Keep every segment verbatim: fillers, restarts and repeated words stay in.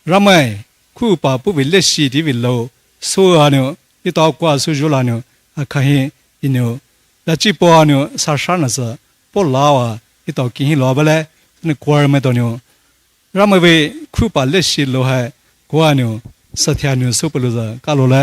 Ramai, khoupa puhvei leshi tea vei lou, sou anou, etao kua sou zhou lanou, akhahi, enou, dachi po anou, sasha nasü, po lawa, etao kihi lou bale, ne choir maitao nou. Ramai vei, khoupa leshi lou hai, kua nou, satya nou sou pelu za, kalo le.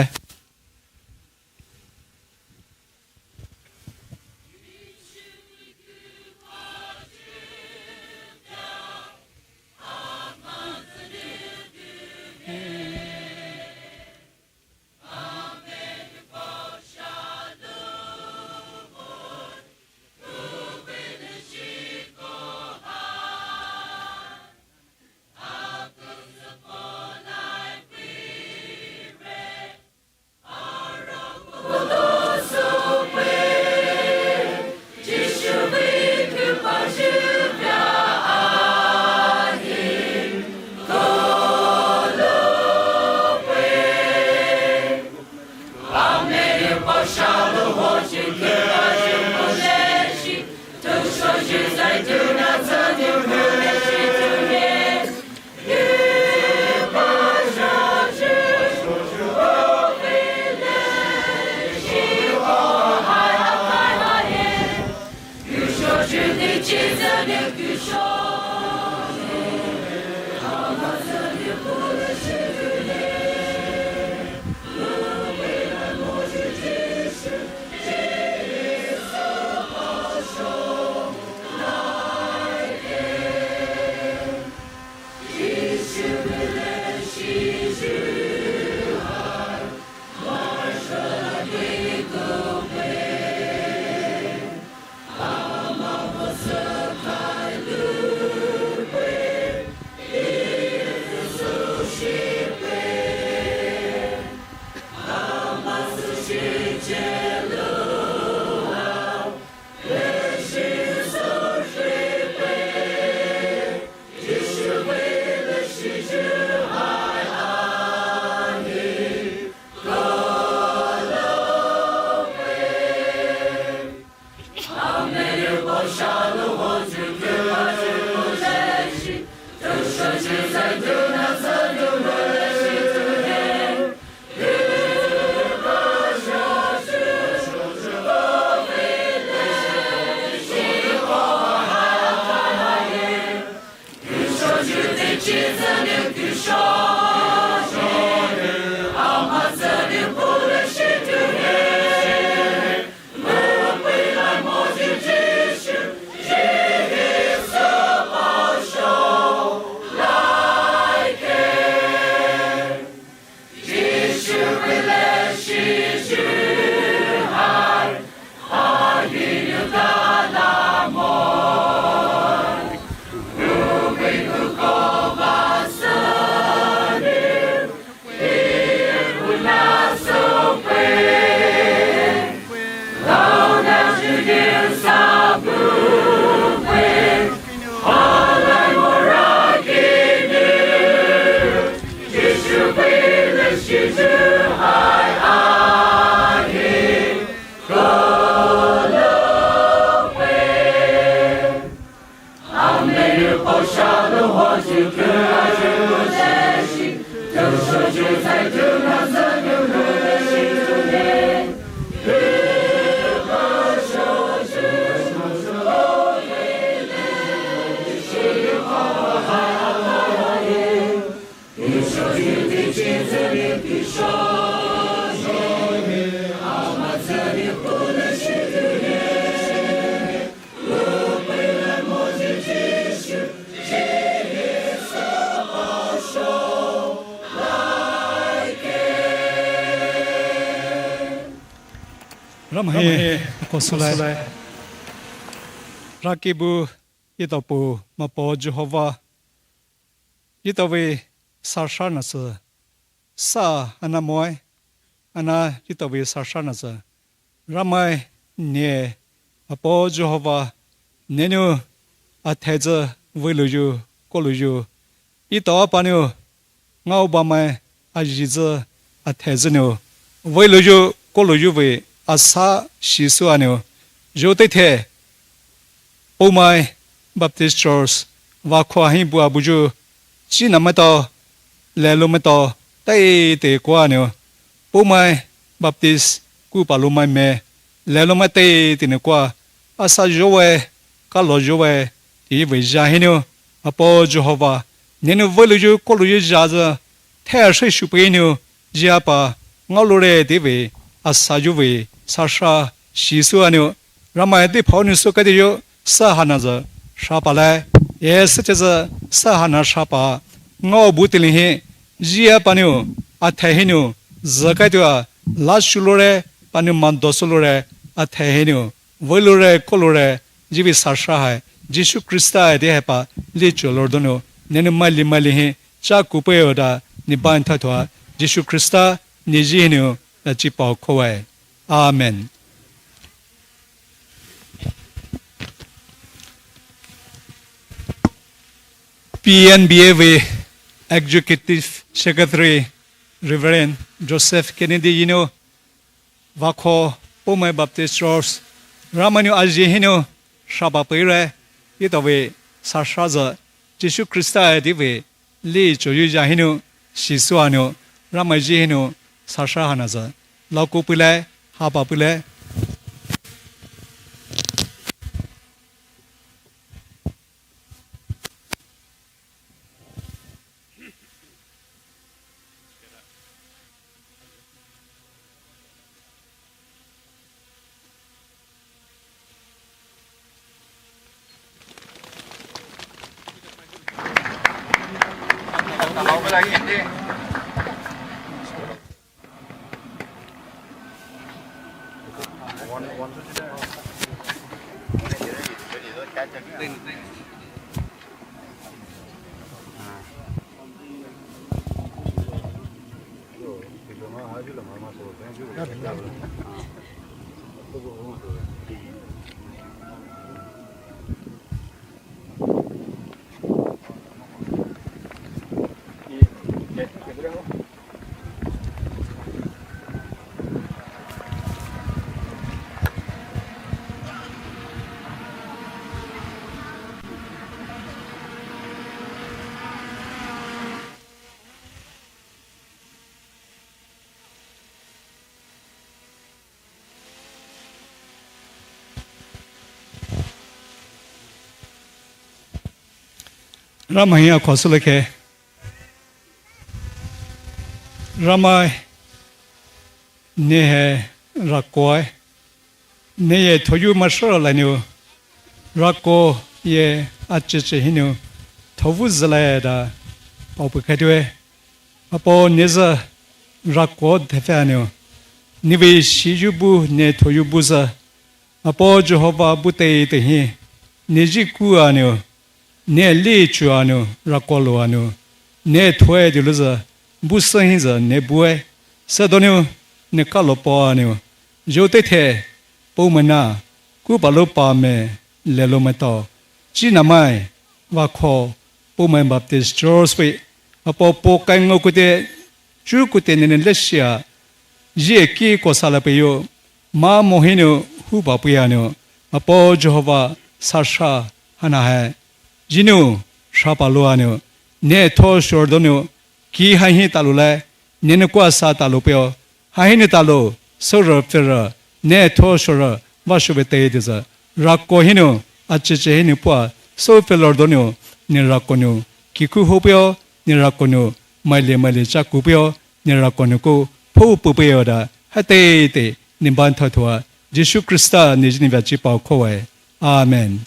Ramai hi, ko sulai. Rakibu, etao pu, Mapo Jehova. Etao vei sasha nasü. Sa ana moe, ana etao vei sasha nasü. Ramai ne, Mapo Jehova, nenou, athaizü, veilouyu, kolouyu. Etao apanou, ngaoba mai, azhizü, athaizünou, veilouyu, kolouyu vei, asa, shisu anou, zhou teithe, Poumai Baptist Church, vakhoa hi bua buyu, chi namaitao, lelou maitao teitei kua nou, Poumai Baptist kupalou maimai lelou mai teitei nou kua, asa zhowe, kalo zhowe, teavei zha hinou, Apo Jihova, nenou veilouyu kolouyu zhazü, thai ashe shupei hinou, zhiapa ngaoloure teavei, asa zhovei sasha shisü anou, Ramai deiphao nou soukaiteiyu sü hanazü sha palai, e sütezü sü hana sha pa, ngao bu teiling hi, zhiapa nou, athai hinou, zhükaitua, lashu loure, panou madousou loure, athai hinou, veiloure, koloure, zhivei sasha hai, Jisu Khrista hai dei haipa, licho lordounou, nenou maili maili hi, cha kupeiyu da, ne ban thathoa, Jisu Khrista, ne zhi hinou, da chipao khowe. Amen. P N B A vei Executive Secretary Reverend Joseph Kennedy hinou, vakho Poumai Baptist Church, Ramai nou azhih hinou, shapa peire, etao vei, sasha zü, Jisu Khrista hai teavei, lichoyu zha hinou, shisü anou, Ramai zhi hinou, sasha hanazü, laokou peilai, hapa peilai. Ramai hi akhoa sülekhe. Ramai, ne hi rakoe. Ne ye thoyu mashara lainou. Rako ye acheche hinou. Thovu zülaida. Paopu khaitoue. Apo ne zü rako thaifa anou. Nevei shiyu bu ne thoyu bu zü. Apo Jihova bu teitei hi, ne zhi ku anou, ne lichu anou, rakolo anou, ne thoe duluzü, bu sü hi zü ne bue, südonou, ne kalo po anou, zhou teithe, Poumai na, kupalou pamai, lelou maitao, chinamai, vakho, Poumai Baptist Church vei, apo po kai ngao kute, chu kute nene leshia, zhie ki kosa la peiyu, ma mo hinou hupa peiyu anou, apo Jihova sasha hana hai, zhinou, shapa lou anou, ne tho shordonou, ki hai hi talou lai, nene kua sa talou peio, Hahinou talou, sourü pfürü, ne tho shorü, vashove teitei zü. Rako hinou, acheche hinou pua, sou pfü lordonou, ne rakonou, kiku ho peio, ne rakonou, maile maile cha ku peio, ne rakonou ko, phou pu peio da, ha teitei, ne ban thathoa, Jisu Khrista, ne zhi ne via chipao khowe. Amen.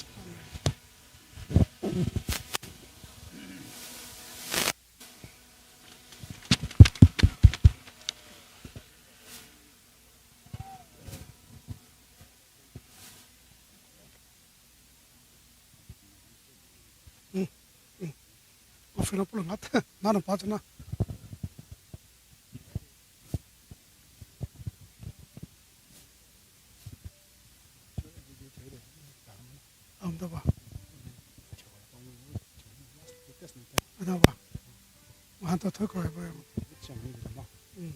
Ofina pula ngat, nana pachana. Amdaba. Adaba. Mahanta thoi koi ba. Mm.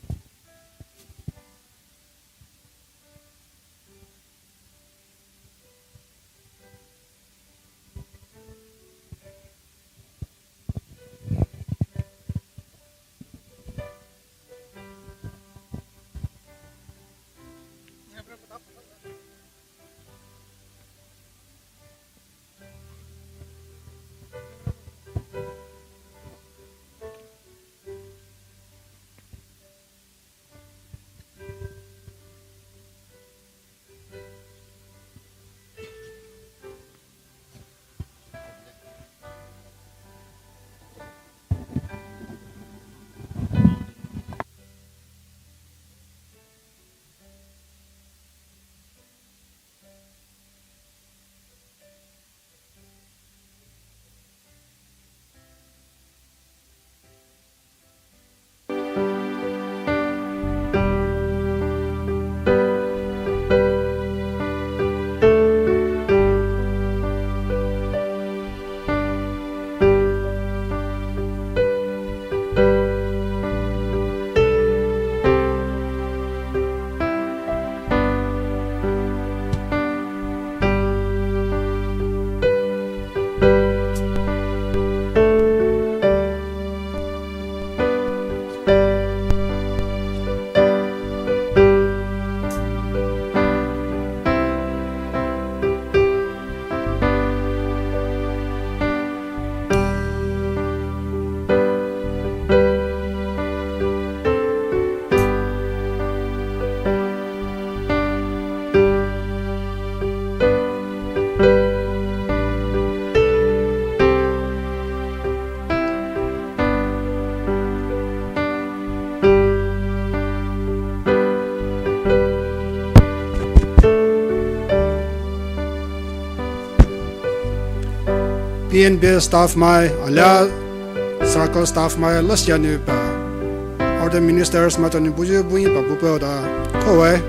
N B S staff mai, alia circle staff mai, last year ni pa. Order ministers mai toni buyu buyi pa bupe da. Kowai.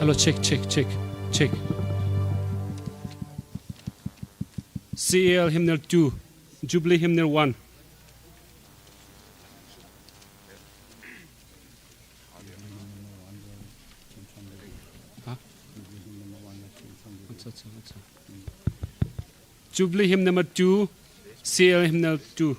Hello, check, check, check, check. C A L hymnal two, Jubilee hymnal one. Huh? Acha, acha, acha. Jubilee hymn number two, C L hymnal two.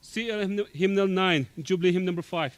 C L hymn-, hymnal nine, Jubilee hymn number five.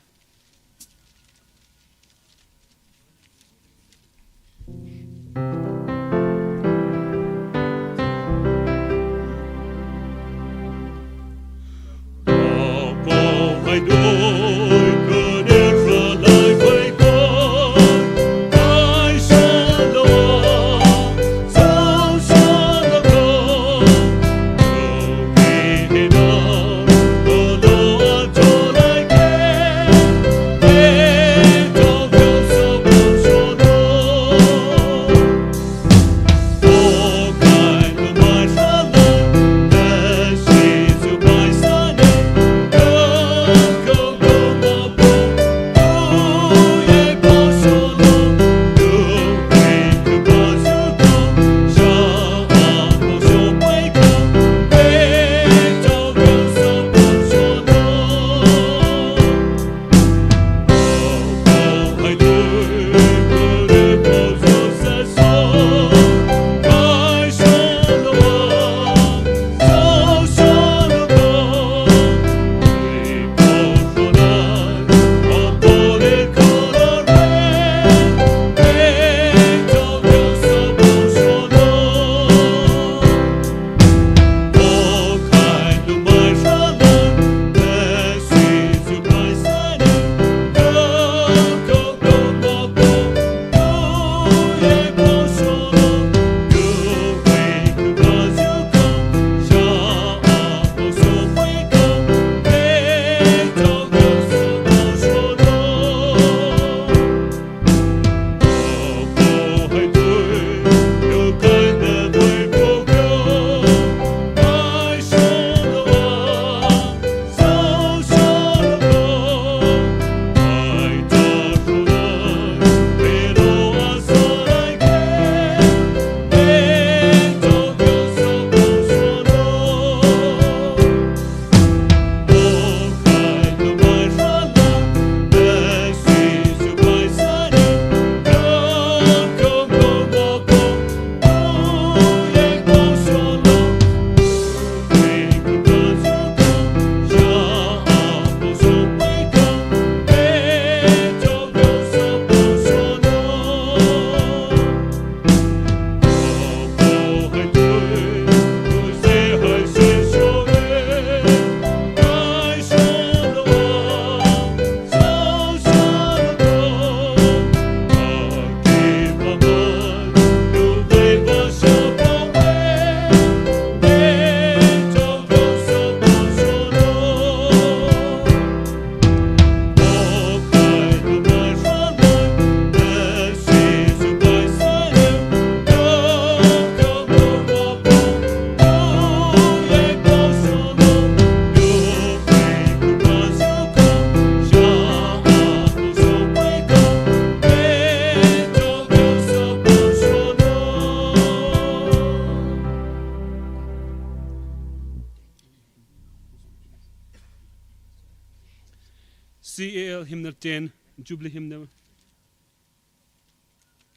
C A L hymnal ten, Jubilee hymnal,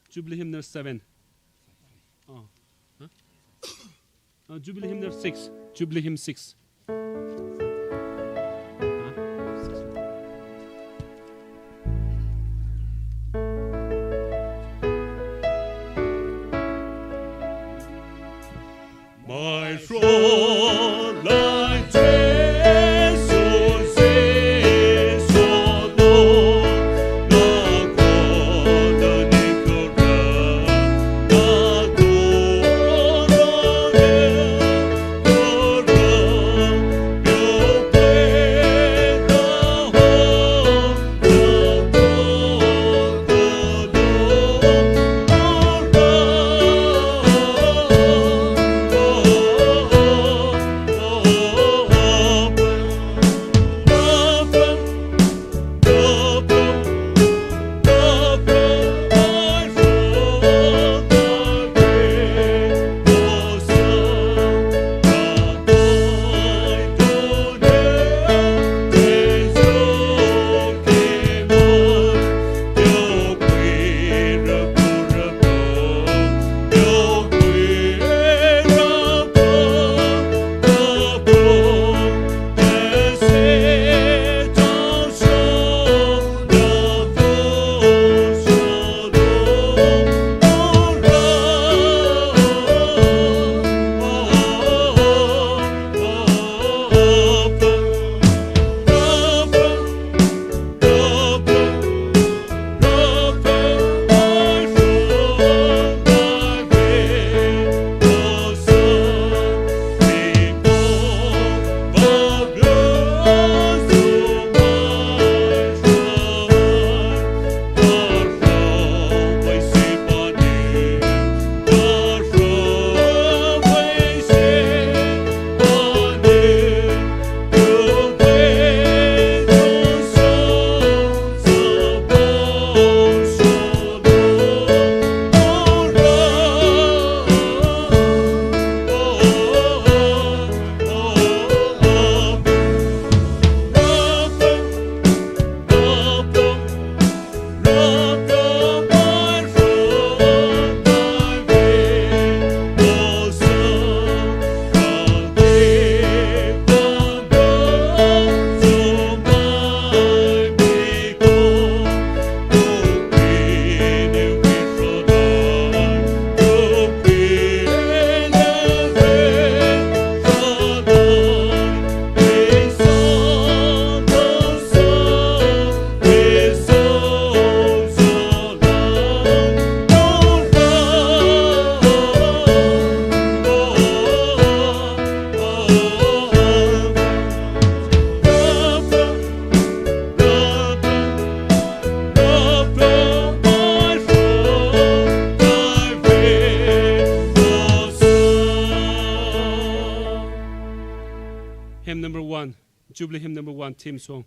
Jubilee hymnal seven. Oh, huh? Uh, Jubilee hymnal six, Jubilee hymn six. Jubilee hymn number one, theme song.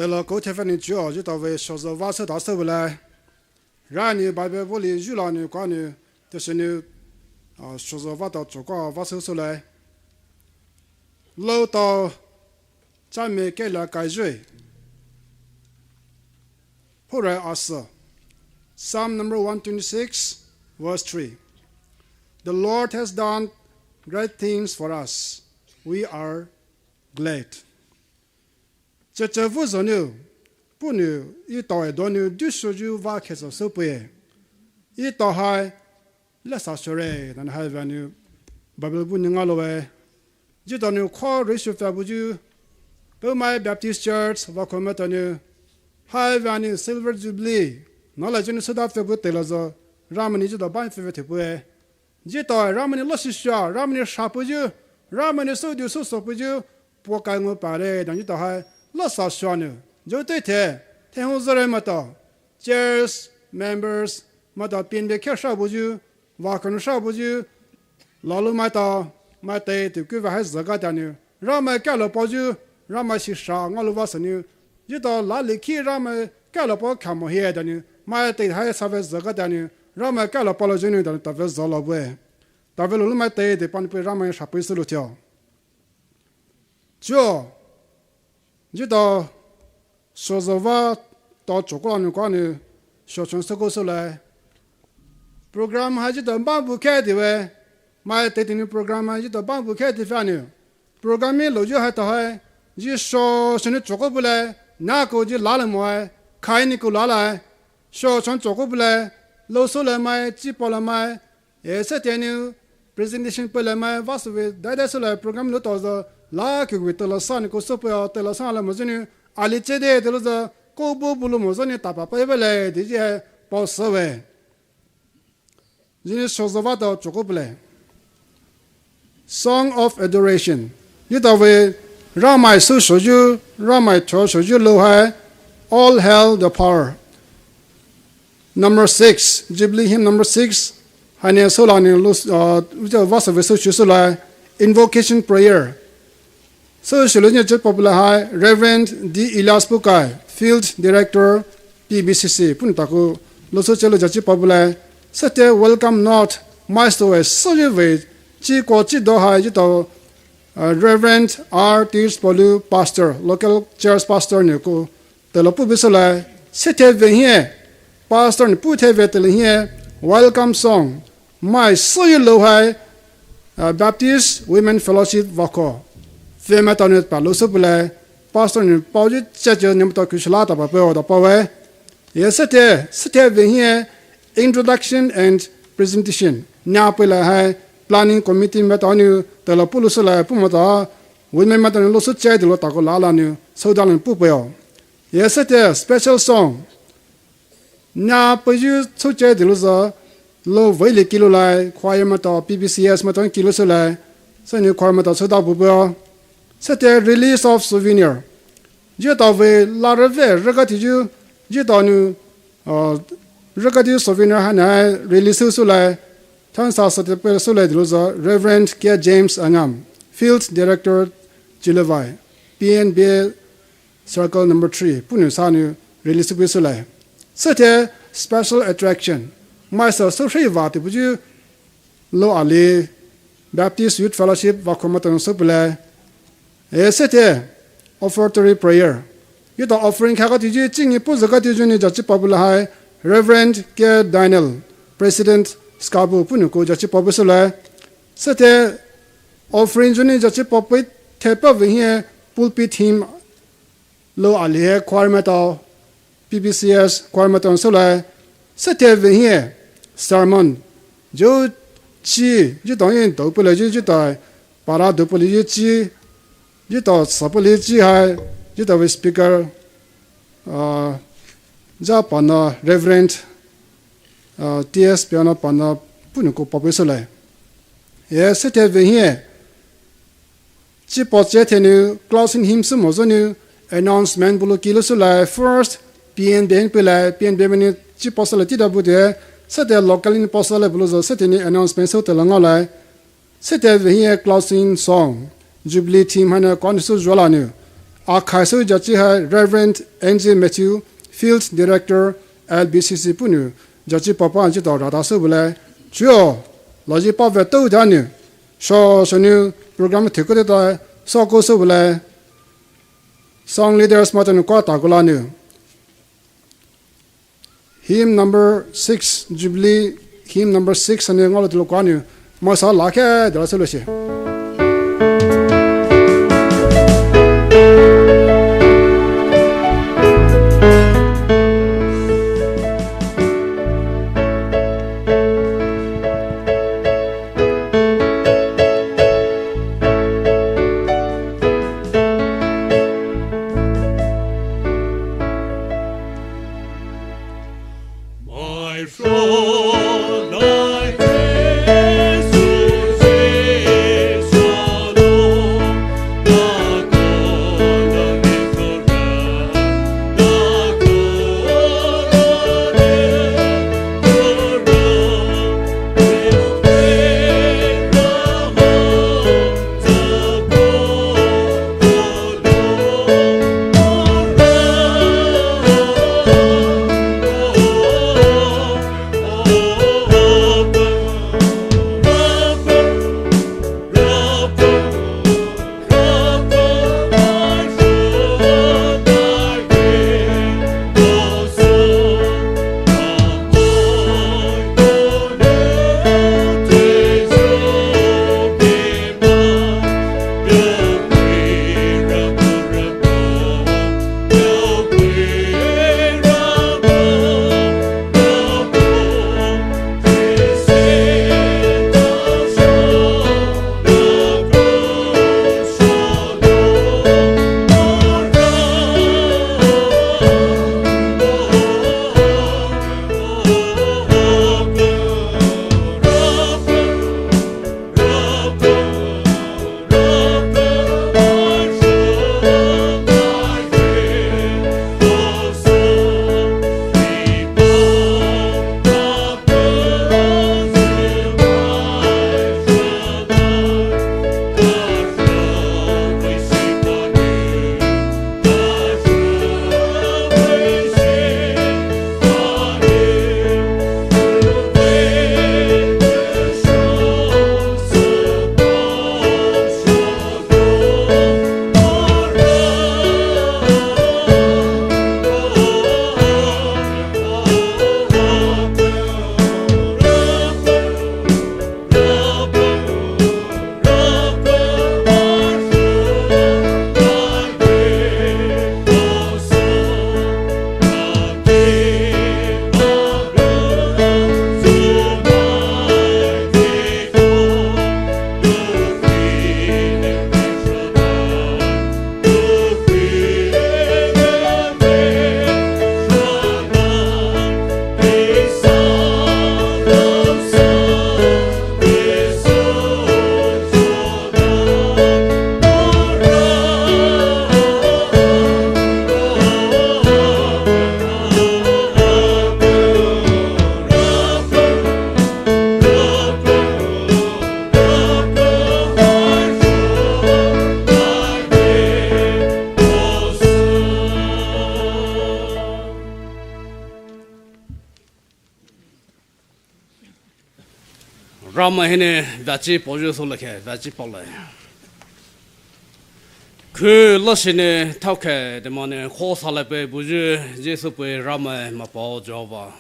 Teila kou thaifa ni chuo, zhi tao ve shozo va sü ta sü ve lai. Ra ni Bible voli zhu la ni kwa ni, te shi ni, ah, shozo va tao cho kwa va sü sü lai. Lo tao, cha me ke la kai zhui. Pura asa. Psalm number one twenty-six, verse three. The Lord has done great things for us. We are glad. Cheche vu zonu, punu, i tao e donu, du shuju va kesa sopue. I tao hai, lesa shore, dan hai vanu, Bible bu ni nga lo we. Ji tao nu kho reishu fa buju, Poumai Baptist Church, va kho ma tao nu, hai vanu Silver Jubilee, na la jinu suda fe bu te la zo, Ramani ji tao ban fe fe te pue. Ji tao Ramani lo shisha, Ramani sha puju, Ramani su du su so puju, po kai ngo pare, dan ji tao hai, lo sa shua nu. Jo te te, te hong zare ma tao. Chairs, members, ma tao pin be khe sha buju, va kan sha buju, la lu ma tao, ma te tu ku va hai zaga ta nu. Ramai kalo poju, Ramai shisha nga lu va sa nu. Ji tao la li khi Ramai kalo po kha mo hie ta nu. Ma te hai sa ve zaga ta nu. Ramai kalo po lo jinu ta nu ta ve zo lo bue. Ta ve lo lu ma te te pan pe Ramai sha pe su lu tio. Chuo. Ji tao shozo va tao cho ko nu kwa nu. Sho chon so ko so lai. Program hai ji tao ba bu khe ti ve. Mai te ti nu program hai ji tao ba bu khe ti fa nu. Program mi lo ju hai tao hai. Ji sho sho nu cho ko bu lai. Na ko ji la la mo hai. Khai ni ko la lai. Sho chon cho ko bu lai. Lo so lai mai, chi po lai mai. E se te nu presentation pe lai mai, va so ve, dai dai so lai program lo tao zo, la ke ve te la sa ni ko so pe a, te la sa la mo jinu, Alii chede telouzü, kobo bulu mo zünou tapa pei bale, teayu hai pao süwe. Zünou shozüvato choko pele. Song of Adoration. Etao vei, Ramai sü shoyu, Ramai cho shoyu lou hai, All Hail the Power. Number six, Jubilee hymn number six. Haina soulai nou lou, uh, uta vasa vei sü shu soulai, Invocation Prayer. Sü shilou nou judge paopei la hai, Reverend D Elias Pukai, Field Director, P B C C, puhnou takou lou sü chelou judge paopei la, süthai Welcome Note, mai süwe süyu vei, chi ko chi do hai etao, uh, Reverend R T Palu, Pastor, local church pastor nou kou, teile puhpei soulai, süthai vei hi, pastor nou puhthai vei teile hi, welcome song, mai süyu lou hai, uh, Baptist Women Fellowship vako. Vei maitao nou palou süpeilai, pastor nou paoyu cheche nou maitao kushola tapa pei o tapa we. Ye süthai, süthai vei hi, introduction and presentation. Nia peilai hai, planning committee maitao nou, teile puhlu soulai, puh maitao, women maitao nou lou sü chai teile takou lala nou, soudalou nou puhpei o. Ye süthai special song. Nia peiyu chou chai telouzü, lou vei li kiloulai, choir maitao, P B C S maitao kilousülai, sünou choir maitao souda puhpei o. Süthai release of souvenir. Etao vei larüve, rüka tiyu, etao nou, uh, rüka tiyu souvenir haina hai release soulai, thansa süthai pei soulai telouzü, Reverend K James Angam, Field Director, Chilevai, P N B A, Circle number three, puhnou sanou release pei soulai. Süthai special attraction. Mai sü sü hriva tepuyu lou ali Baptist Youth Fellowship vako maitao nou soupeilai. Ye süthai offertory prayer. Etao offering khaka tiyu chingi puh züka tiyu nou judge paopei la hai Reverend K Daniel, President Skabu puhnou kou judge paopei soulai. Süthai offering yu nou judge paopei thaipa vei hi pulpit hymn lou ali hai choir maitao, P B C S choir maitao soulai, süthai vei hi sermon. Yu chi, etao yin dou peilayu etao, para dou peilayu chi, etao sa peilayu chi hai, etao vei speaker, uh, ja pana Reverend, uh, T S Piana pana puhnou kou paopei soulai. Ye süthai vei hi, chi pao che thainou, closing hymn sü mo zünou, announcement bulou kilousülai, first P N B A peilai, P N B A mainou chi pao sülai tida bu de, süthai local in pao sülai bulouzü, süthai nou announcement sü teile ngaolai. Süthai vei hi closing song, Jubilee theme haina kou nou sü zhuwa la nou. Akhai sü judge hai Reverend N J Matthew, Field Director, L B C C puhnou, judge paopa etao rada sü bulai. Chuo, laji pa ve tou da nou. Sho, sho nou program thei kou teta, soko sü bulai. Song leaders maitao nou kou takou la nou. Hymn number six, Jubilee, hymn number six, haina ngaolou teile kou nou. Mai sü la khe, dela sü lou shi. Ramai hinou veachi paoyu sülakhe, veachi paolai. Khulashine thaokhe temonou khosalai pei buyu, Jisu pei Ramai Mapao Jihova.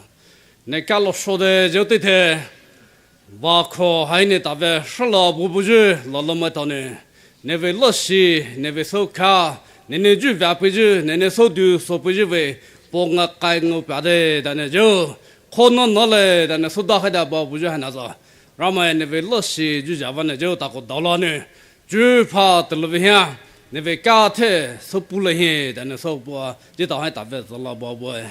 Ne kalo shode jeu teithe, vakho haine tave shala bu buyu, lalo maitao ne. Nevei lashi, nevei soukha, nenou ju vea peiyu, nenou soudu so peiyu vei, po ngakai ngao pade, dane jeu. Khono nole, dane souda haida ba buyu haina za. Ramai nevei lashi, ju java ne jeu tako daola ne. Ju pha telo vei hia, nevei kathe, soupu le hi, dane soupua, jitao hai tave zala ba bue.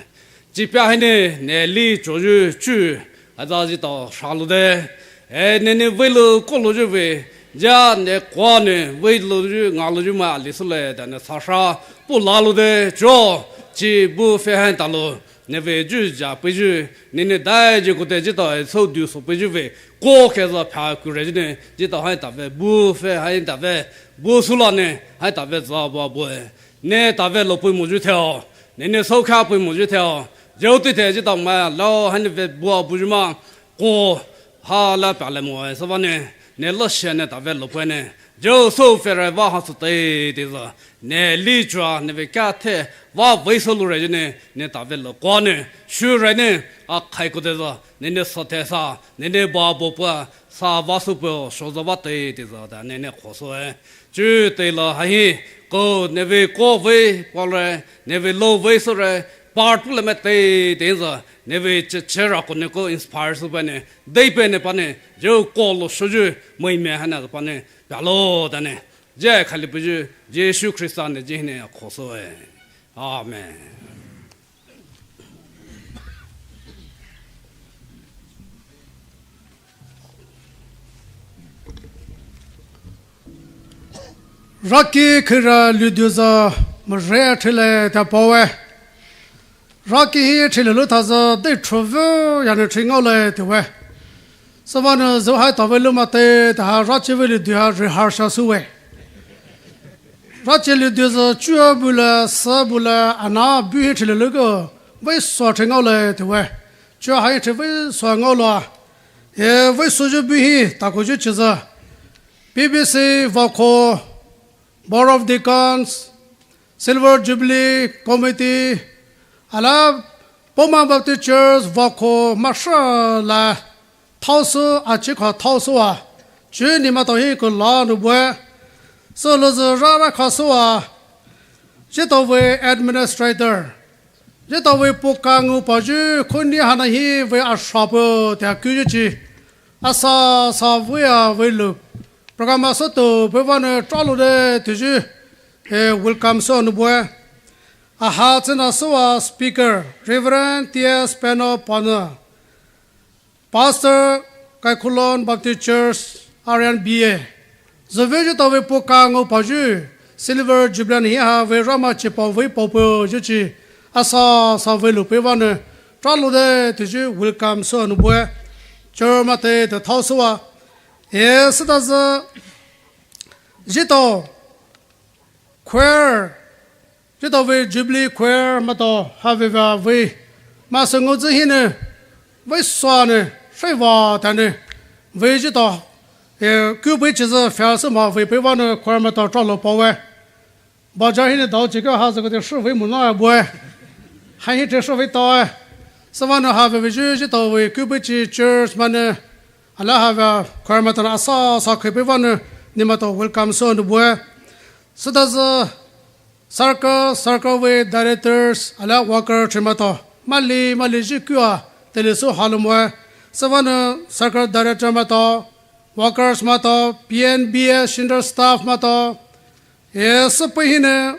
Chipia haine, ne li choyu chu, aza jitao shalu de. E, ne ne veilu koloyu vei, ja ne kwa ne, veiluyu, ngaluyu ma ali sule, dane sasha, pu lalu de, jo, chi bu fe hain talo, nevei ju ja peiyu, ne ne dai ji kote jitao e, soudu so peiyu vei, ko khe za pha kure ji ne, jitao hai tave, bu fe hain tave, bu sula ne, hai tave za ba bue. Ne tave lo pui moyu theo, ne ne soukha pui moyu theo, jeu teithe jitao ma lo haine ve bua buyu ma, ko ha la pa le mo e, sava ne, ne lashi ne tave lo pui ne, jeu sou fere va ha su tei tei za, ne li chua, nevei kathe, va vei solu re ne, ne tave lo kwa ne, shu re ne, a khai kote za, ne ne sa the sa, ne ne ba bo pua, sa va su pua, sho za va tei tei za, da ne ne khoso e. Chu teila hahi, ko nevei ko vei pale, nevei lo vei sore, part pule me tei tei za, nevei che che ra ko ne ko inspire su pa ne, dei pe ne pa ne, jeu kolo shoyu, mai me hana pa ne, palo dane. Je khali puyu, Jisu Krista ne ji ne khoso e. Amen. Raki khira ludu za mare thile ta pawe. Raki hi thile lu tha za dei throvu ya ne thingao le te we. Sava ne zo hai tave lu ma te ta ha rachi vei ludu ha rehearsal su we. Rachi ludu za chua bu le, sa bu le, ana bu hi thile lu ko, vei sua thingao le te we. Chua hai thi vei sua ngao lo. E vei suyu bu hi, tako ju chi za. B B C, Vako, Board of Deacons, Silver Jubilee Committee, ala Poumai Baptist Church, Vako, masha la, thaosu, a chi kha thaosu a. Chu ni ma tao hi ko la nu bue. So lo zu ra ra kha su a. Jitao vei administrator. Jitao vei puka ngu pa ju, khuni hana hi vei a shapu, tia ku ju chi. Asa, sa vei a vei lu. Program a so to, pei va ne, tra lo de, tu ju. E, welcome so nu bue. Aha, tsena so a speaker, Reverend T S Peno Pano. Pastor, Kaikulon Baptist Church, R N B A. Zove ju tave puka ngo paju, Silver Jubilee hi ha ve rama chi pao ve pao po ju chi, asa sa ve lu pe va ne, tra lo de, tu ju welcome so nu bue, chur ma te te thao so a. E, sita za, jito, choir, jitao vei Jubilee Choir mato, ha vei va vei. Ma se ngo zi hi ne, vei sua ne, shai va ta ne, vei jitao, e, ku bei chi zi fia se ma vei pei va ne choir mato tra lo pao we. Ba ja hi ne dao chi ka ha zi ko te shi vei mu na bue. Ha hi te shi vei tao e. Se va ne ha vei vei ju jitao vei ku bei chi church ma ne, ala ha va choir mato na asa sa khe pei va ne, ni mato welcome so ne bue. Sita zi, Circle, circle vei directors, ala worker chi mato, mali, mali ji kua, tele su halu moe, se va ne circle director mato, workers mato, P N B S, senior staff mato, e, se pei hi ne,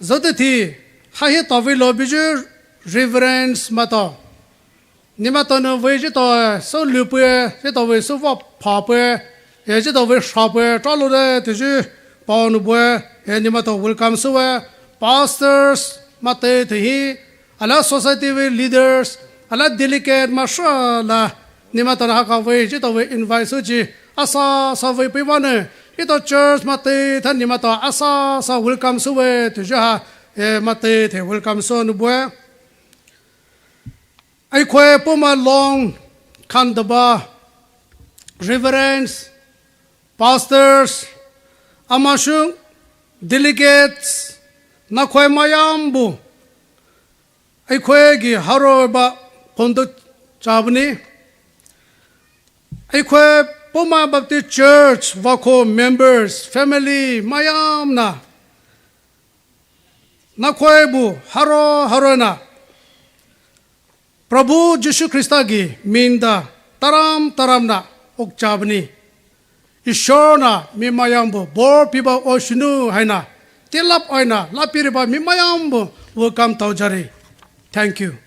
zo te thi, ha hi tao vei lo bi ju reverends mato. Ni mato ne vei jitao, so lu pue, jitao vei so va pha pue, e jitao vei sha pue, tra lo de, te ju, pao nu bue, e ni mato welcome so we, pastors, ma te te hi, ala society vei leaders, ala delegate ma sha la, ni mato na ha ka vei, jitao vei invite so ji, asa sa vei pei va ne, jitao church ma te te ni mato, asa sa welcome so we, te ju ha, e ma te te welcome so nu bue. Ai khoi puma long khan daba. Reverends, pastors, amashoa delegates, nakhoi mayambo akhoi ki haroba kondo chabani. Akhoi Poumai Baptist Church vako members, family mayamna, nakhoibu haro harona Prabhu Jisu Khrista ki minda taram taramna okchabani. Ishorna mi mayambo bor piba oshunu haina, tilap aina lapiriba mi mayambo welcome taojare. Thank you.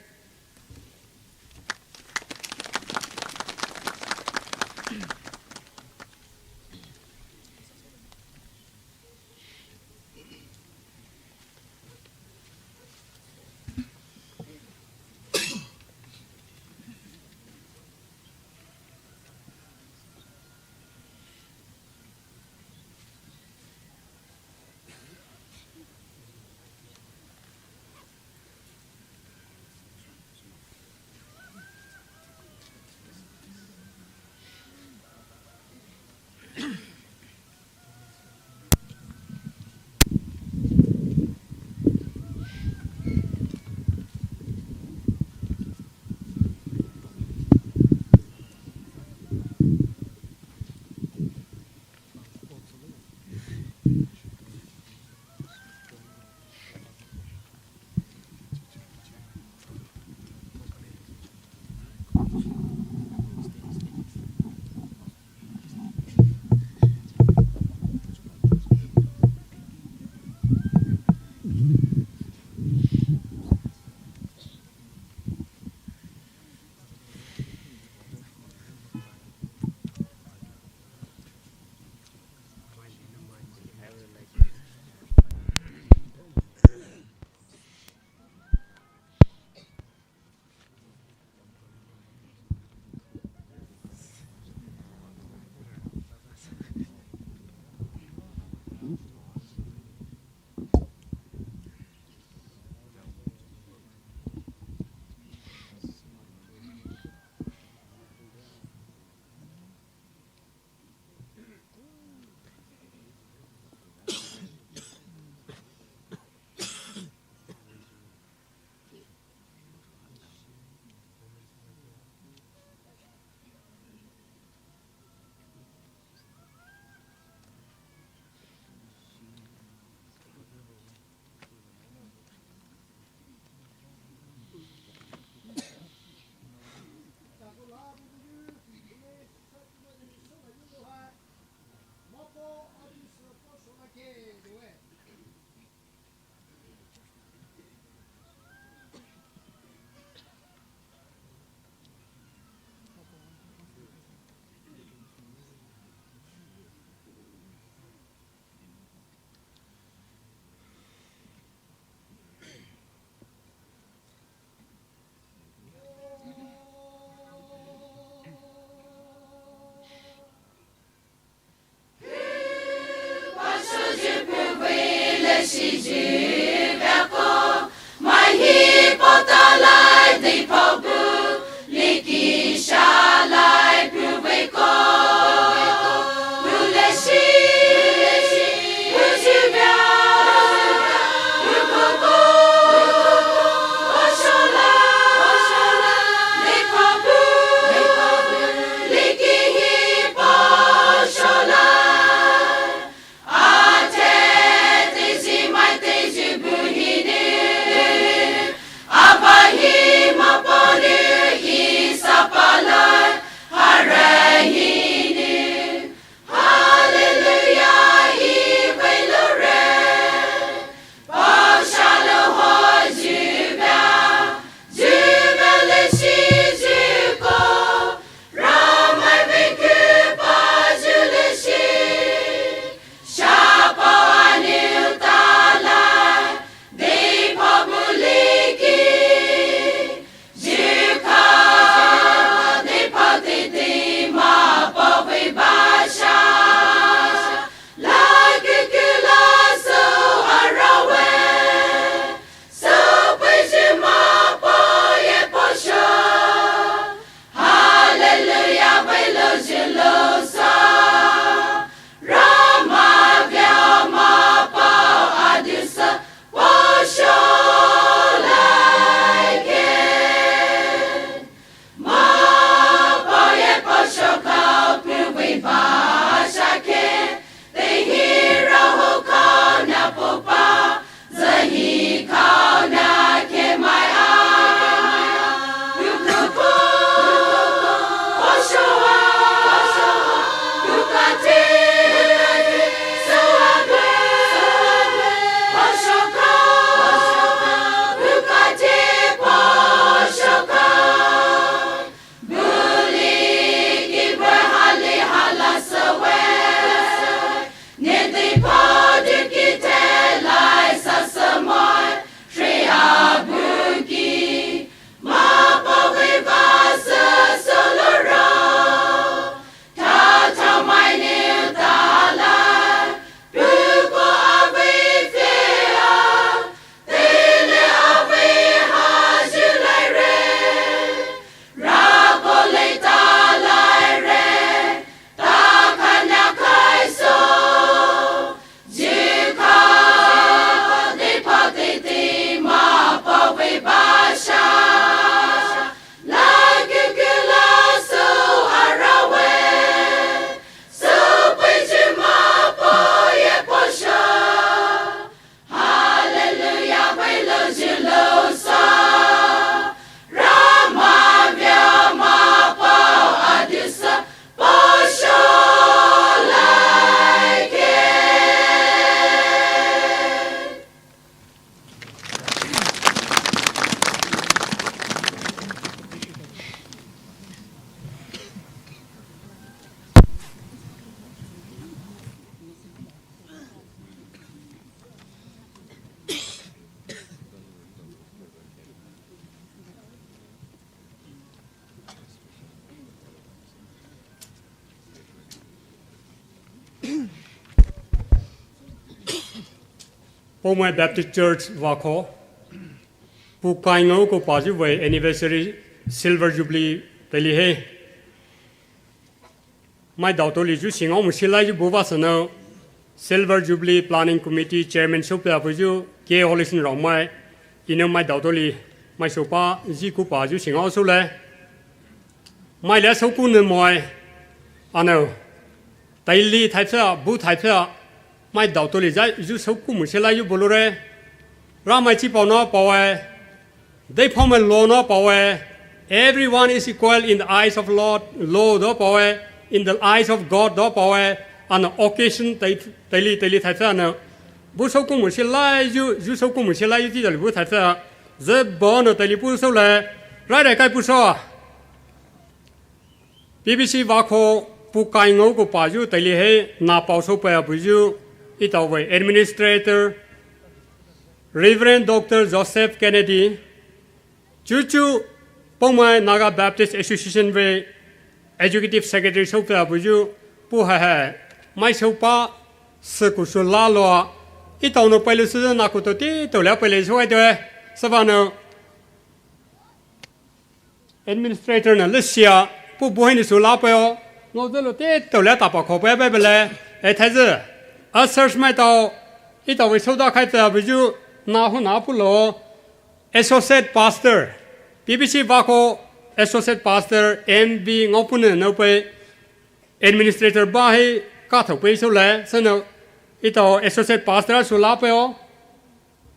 Poumai Baptist Church vako, puh kai ngaoku payu vei anniversary silver jubilee teili he. Mai daotoli yu singao mushi lai yu buva sano silver jubilee planning committee chairman soupe apuyu ke Holison Raomai, ina mai daotoli mai soupa ziku payu singao soule. Mai le souku ne moi. Ano. Teili thaiphia, bu thaiphia, mai daotoli zai yu souku mushi lai yu bulure. Ramai chi pao na paoe. Deiphao mai law na paoe. Everyone is equal in the eyes of Lord, law do paoe. In the eyes of God do paoe. Ano occasion tei, teili, teili thaiphia ano. Bu souku mushi lai yu, yu souku mushi lai yu ti dali bu thaiphia. Ze bo no teili pu soule. Rai rai kai pu so. P B C vako puh kai ngaoku payu teili he na pao soupe apuyu, itao vei administrator, Reverend Doctor Joseph Kennedy, chuchu Poumai Naga Baptist Association vei executive secretary soupe apuyu, puh hai hai, mai soupa, siku sula loa, itao no peile su naku to ti to le peile sou ai te, sava no. Administrator na lesia, puh buhai ni sula peo, no zelo te to le tapa ko pe pe le, e thai ze. Ushers mai tao, itao vei souda khai te apuyu, na ho na pulo, Associate Pastor, P B C vako, Associate Pastor, M B ngao pune no pe, Administrator ba hai kathou pe soule, sano, itao Associate Pastor sula peo,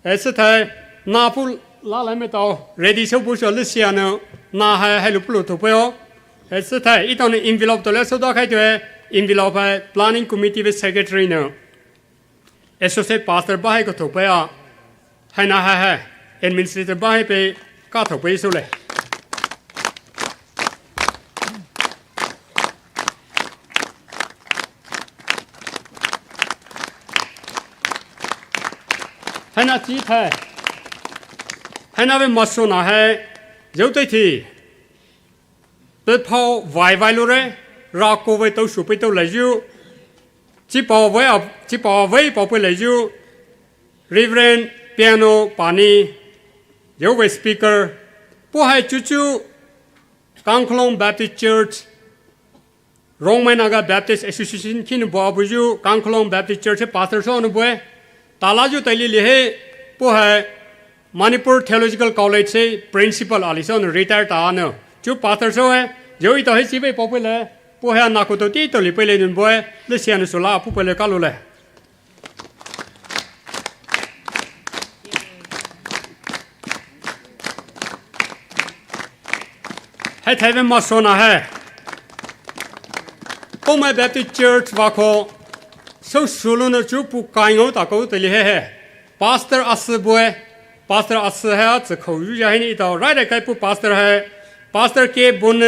E sü thai, na pu la lai me tao, ready sou bu sou le sia no, na hai hai lu pu lu thou peo. E sü thai, itao ne envelope to le sou da khai tue, envelope hai, planning committee vei secretary no. Associate pastor ba hai ko thou peo. Hai na hai hai, administrator ba hai pe, ka thou pe sou le. Haina chi thai. Haina vei maso na hai. Zeu tei thi. Pe phao vai vai lu re. Ra ko vei tau su pe tau lai yu. Chi pao vei a, chi pao vei pao pe lai yu. Reverend Piano Pani. Zeu vei speaker. Pu hai chu chu. Kangkholong Baptist Church. Rongmei Naga Baptist Association khin bua bu yu Kangkholong Baptist Church pastor sou nu bue. Tala yu tai li li he pu hai Manipur Theological College se principal ali sou nu retire ta nu. Chu pastor sou he. Yo ito he si vei pau pele. Pu hai na ku to ti to li pele nun bue. Le sia nu sula pu pele kalu le. Hai thai ve ma so na hai. Poumai Baptist Church va ko. So sulu no chu pu kai ngou ta ko te li he he. Pastor asu bue. Pastor asu hai a tse ko yu ya he ni ito. Rai rai kai pu pastor hai. Pastor ke bun.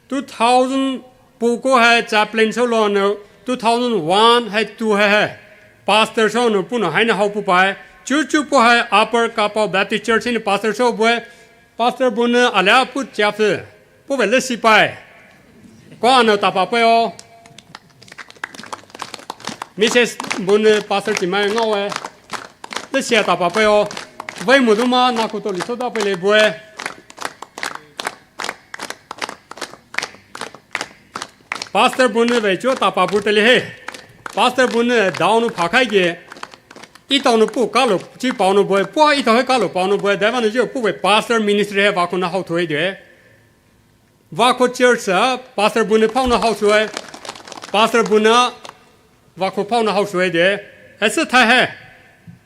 Two thousand pu ko hai chaplain sou lo no, two thousand one hai two hai hai. Pastor sou no pu no hai na hau pu pai. Chu chu pu hai Upper Kapau Baptist Church ni pastor sou bue. Pastor bu ne alia pu chia phe. Pu ve le si pai. Ko ano tapa pe o. Missus bu ne pastor chi mai ngau e. Le sia tapa pe o. Vei mu du ma na ku to li sou da pe le bue. Pastor bu ne vei chu tapa bu te li he. Pastor bu ne dao nu pha khai ge. Ito nu pu ka lo chi pao nu bue. Pu ito he ka lo pao nu bue. Dai va nu ju pu vei pastor ministry hai va ko na hau thu e de. Va ko church a pastor bu ne pao na hau thu e. Pastor bu ne va ko pao na hau thu e de. Ese thai hai.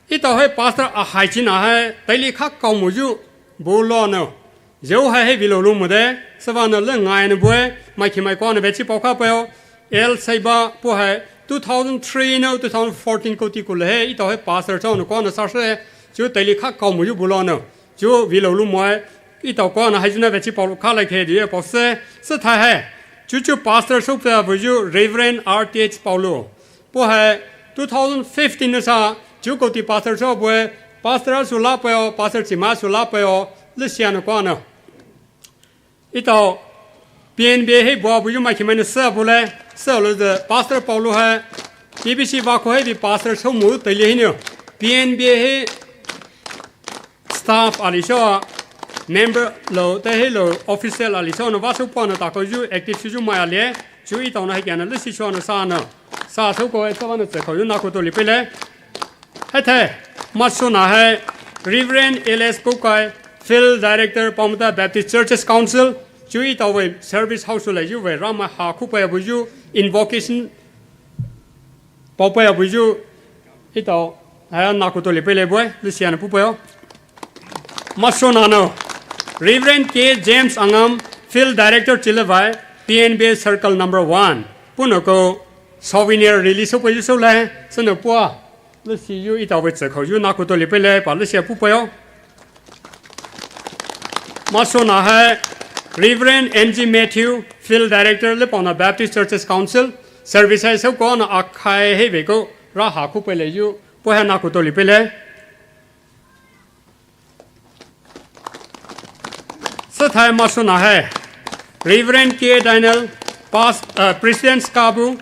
Ito hai pastor a hai chi na hai. Tai li kha kau mu ju bu lo no. Zeu hai he vilo lu mu de, sava no le ngai ne bue, mai ki mai ko ne ve chi pau kha peo, El Saiba pu hai, two thousand three no two thousand fourteen ko ti ku le he, ito hai pastor sou no ko ne sa se, chu tai li kha kau mu yu bu lo no, chu vilo lu mu e, ito ko ne hai ju ne ve chi pau kha lai khe di pau se, se thai hai, chu chu pastor sou pe bu yu Reverend R T H Paulo, Pu hai two thousand fifteen na sa, chu ko ti pastor sou bue, pastor a sula peo, pastor chi ma sula peo, le sia no ko no. Ito, P N B hai bua bu yu mai ki mai ne sa bu le, sa lo de pastor Paulo hai, P B C va ko hai di pastor sou mu te li hi no. P N B hi staff ali sho, member lou, te hi lou, official ali sho, nou vah sou puana takoyu, active shuyu mai ali, chu etao nou haikiana lesi sho nou sa nou. Sa souko, e sa vah nou tsükhouyu nakoutao lipeile. Haithai, maisou nou hai, Reverend L S Poukai, Field Director, Paomata Baptist Churches Council, chu etao vei service house laiyu vei Ramai ha khupaiya buyu, invocation, paopaiya buyu, etao, hai nakoutao lipeile bue, lesiana pupaio. Maisou nou, Reverend K James Angam, Field Director Chilevai, P N B Circle number one. Punakou souvenir release soupaiyu soulai, sünou pua. Lesiyu etao vei tsükhouyu nakoutao lipeile, pa lesia pupaio. Maisou nou hai, Reverend N G Matthew, Field Director, Lipaona Baptist Churches Council, service hai souko nou akhai heiveiko, rah ha khupailayu, puhai nakoutao lipeile. Süthai maisou nou hai, Reverend K Daniel, Pas-, uh, President Skabu,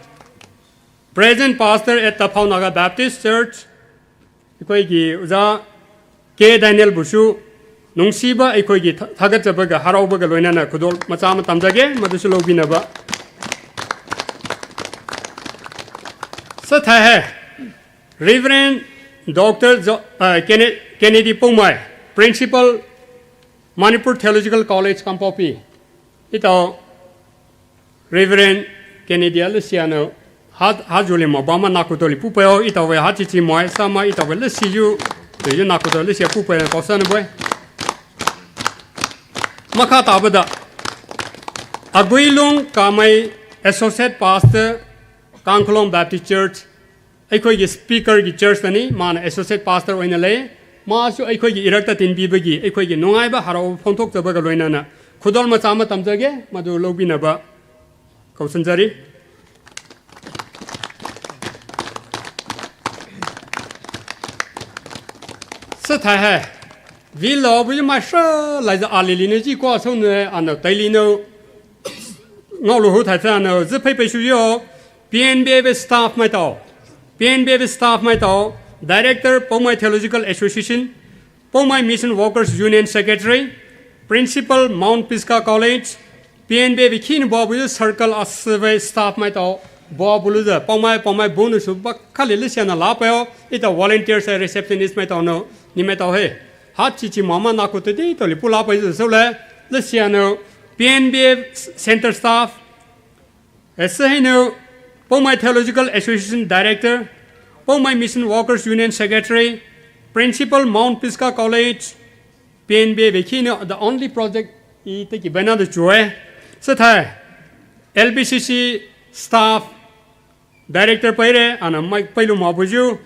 Present Pastor at Taphao Naga Baptist Church, ꯑꯩꯈꯣꯏꯒꯤ ꯑꯣꯖꯥ ꯀꯦ ꯗꯥꯅꯤꯌꯦꯜꯕꯨꯁꯨ ꯅꯨꯡꯁꯤꯕ ꯑꯩꯈꯣꯏꯒꯤ ꯊ-, ꯊꯥꯒꯠꯆꯕꯒ ꯍꯔꯥꯎꯕꯒ ꯂꯣꯏꯅꯅ ꯈꯨꯗꯣꯜ ꯃꯆꯥ ꯑꯃ ꯇꯝꯖꯒꯦ, ꯃꯗꯨꯁꯨ ꯂꯧꯕꯤꯅꯕ꯫ ꯆꯠꯊꯍꯦ꯫ Reverend Doctor Jo-, ꯑ, Kenne-, Kennedy Poumai, Principal, Manipur Theological College, Kangpokpi꯫ ꯏꯇꯥꯎ Reverend Kennedy Alisiano, ha, ha juli mo bama nakuto li pupayo, itawe ha chichi moe, sama itawe lesiyu, teyu nakuto lesiyu pupayo, kaosana boy. Makha tabada, Aguilung Kamai, Associate Pastor, Kangkhulong Baptist Church, ꯑꯩꯈꯣꯏꯒꯤ speaker ꯒꯤ church ꯇꯅꯤ, ꯃꯥꯅ associate pastor ꯑꯣꯏꯅ ꯂꯩ꯫ ꯃꯥꯁꯨ ꯑꯩꯈꯣꯏꯒꯤ ꯏꯔꯛꯇ ꯇꯤꯟꯕꯤꯕꯒꯤ ꯑꯩꯈꯣꯏꯒꯤ ꯅꯨꯡꯉꯥꯏꯕ ꯍꯔꯥꯎꯕ ꯐꯣꯡꯗꯣꯛꯆꯕꯒ ꯂꯣꯏꯅꯅ ꯈꯨꯗꯣꯜ ꯃꯆꯥ ꯑꯃ ꯇꯝꯖꯒꯦ, ꯃꯗꯨ ꯂꯧꯕꯤꯅꯕ ꯀꯧꯁꯟꯖꯔꯤ꯫ ꯁ ꯊꯥꯏ ꯍꯥꯏ, ꯚꯤ ꯂꯥꯎꯕꯁꯨ ꯃꯥꯏ ꯁ꯭ꯔ ꯂꯥꯏꯖ ꯑꯥꯂꯤꯂꯤꯅ ꯖꯤ ꯀꯣ ꯑꯁꯧꯅ ꯑꯅ ꯇꯩꯂꯤꯅ ꯉꯥꯎꯂꯨ ꯍꯨ ꯊꯥꯏ ꯊꯥꯅ ꯖ ꯐꯩ ꯐꯩꯁꯨ ꯌꯣ꯫ P N B A staff ꯃꯥꯏ ꯇꯥꯎ, P N B A staff ꯃꯥꯏ ꯇꯥꯎ, Director, Poumai Theological Association, Poumai Mission Workers Union Secretary, Principal, Mount Pisgah College, P N B A ꯈꯤꯅ ꯕꯥꯕꯨ circle ꯑꯁꯤꯕ staff ꯃꯥꯏ ꯇꯥꯎ, ꯕꯥꯕꯨ ꯂꯨꯖ, ꯄꯥꯎꯃꯥꯏ, ꯄꯥꯎꯃꯥꯏ ꯕꯨꯅꯁꯨ ꯕꯛꯈꯂꯤ ꯂꯤꯁꯤꯌꯥꯅ ꯂꯥꯄꯌꯣ, ꯏꯇ volunteers receptionist ꯃꯥꯏ ꯇꯥꯎꯅ, ꯅꯤꯃꯥꯏ ꯇꯥꯎ ꯍꯦ꯫ ꯍꯥꯠ ꯆꯤꯆꯤ ꯃꯥꯃ ꯅꯥꯀꯨ ꯇꯗꯤ ꯇꯣꯂꯤ ꯄꯨꯂꯥ ꯄꯩꯖ ꯁꯧꯂꯦ, ꯂꯤꯁꯤꯌꯥꯅ P N B A center staff, S ꯑꯩꯅ Poumai Theological Association Director, Poumai Mission Workers Union Secretary, Principal Mount Pisgah College, P N B A ꯕꯦꯈꯤꯅ the only project ꯏ ꯇꯀꯤ ꯕꯦꯅꯥꯗ ꯆꯨꯋꯦ꯫ ꯁꯊꯥꯏ L B C C staff director ꯄꯩꯔꯦ, ꯑꯅ ꯃꯥꯏ ꯄꯩꯂꯨ ꯃꯥꯕꯨꯖꯨ,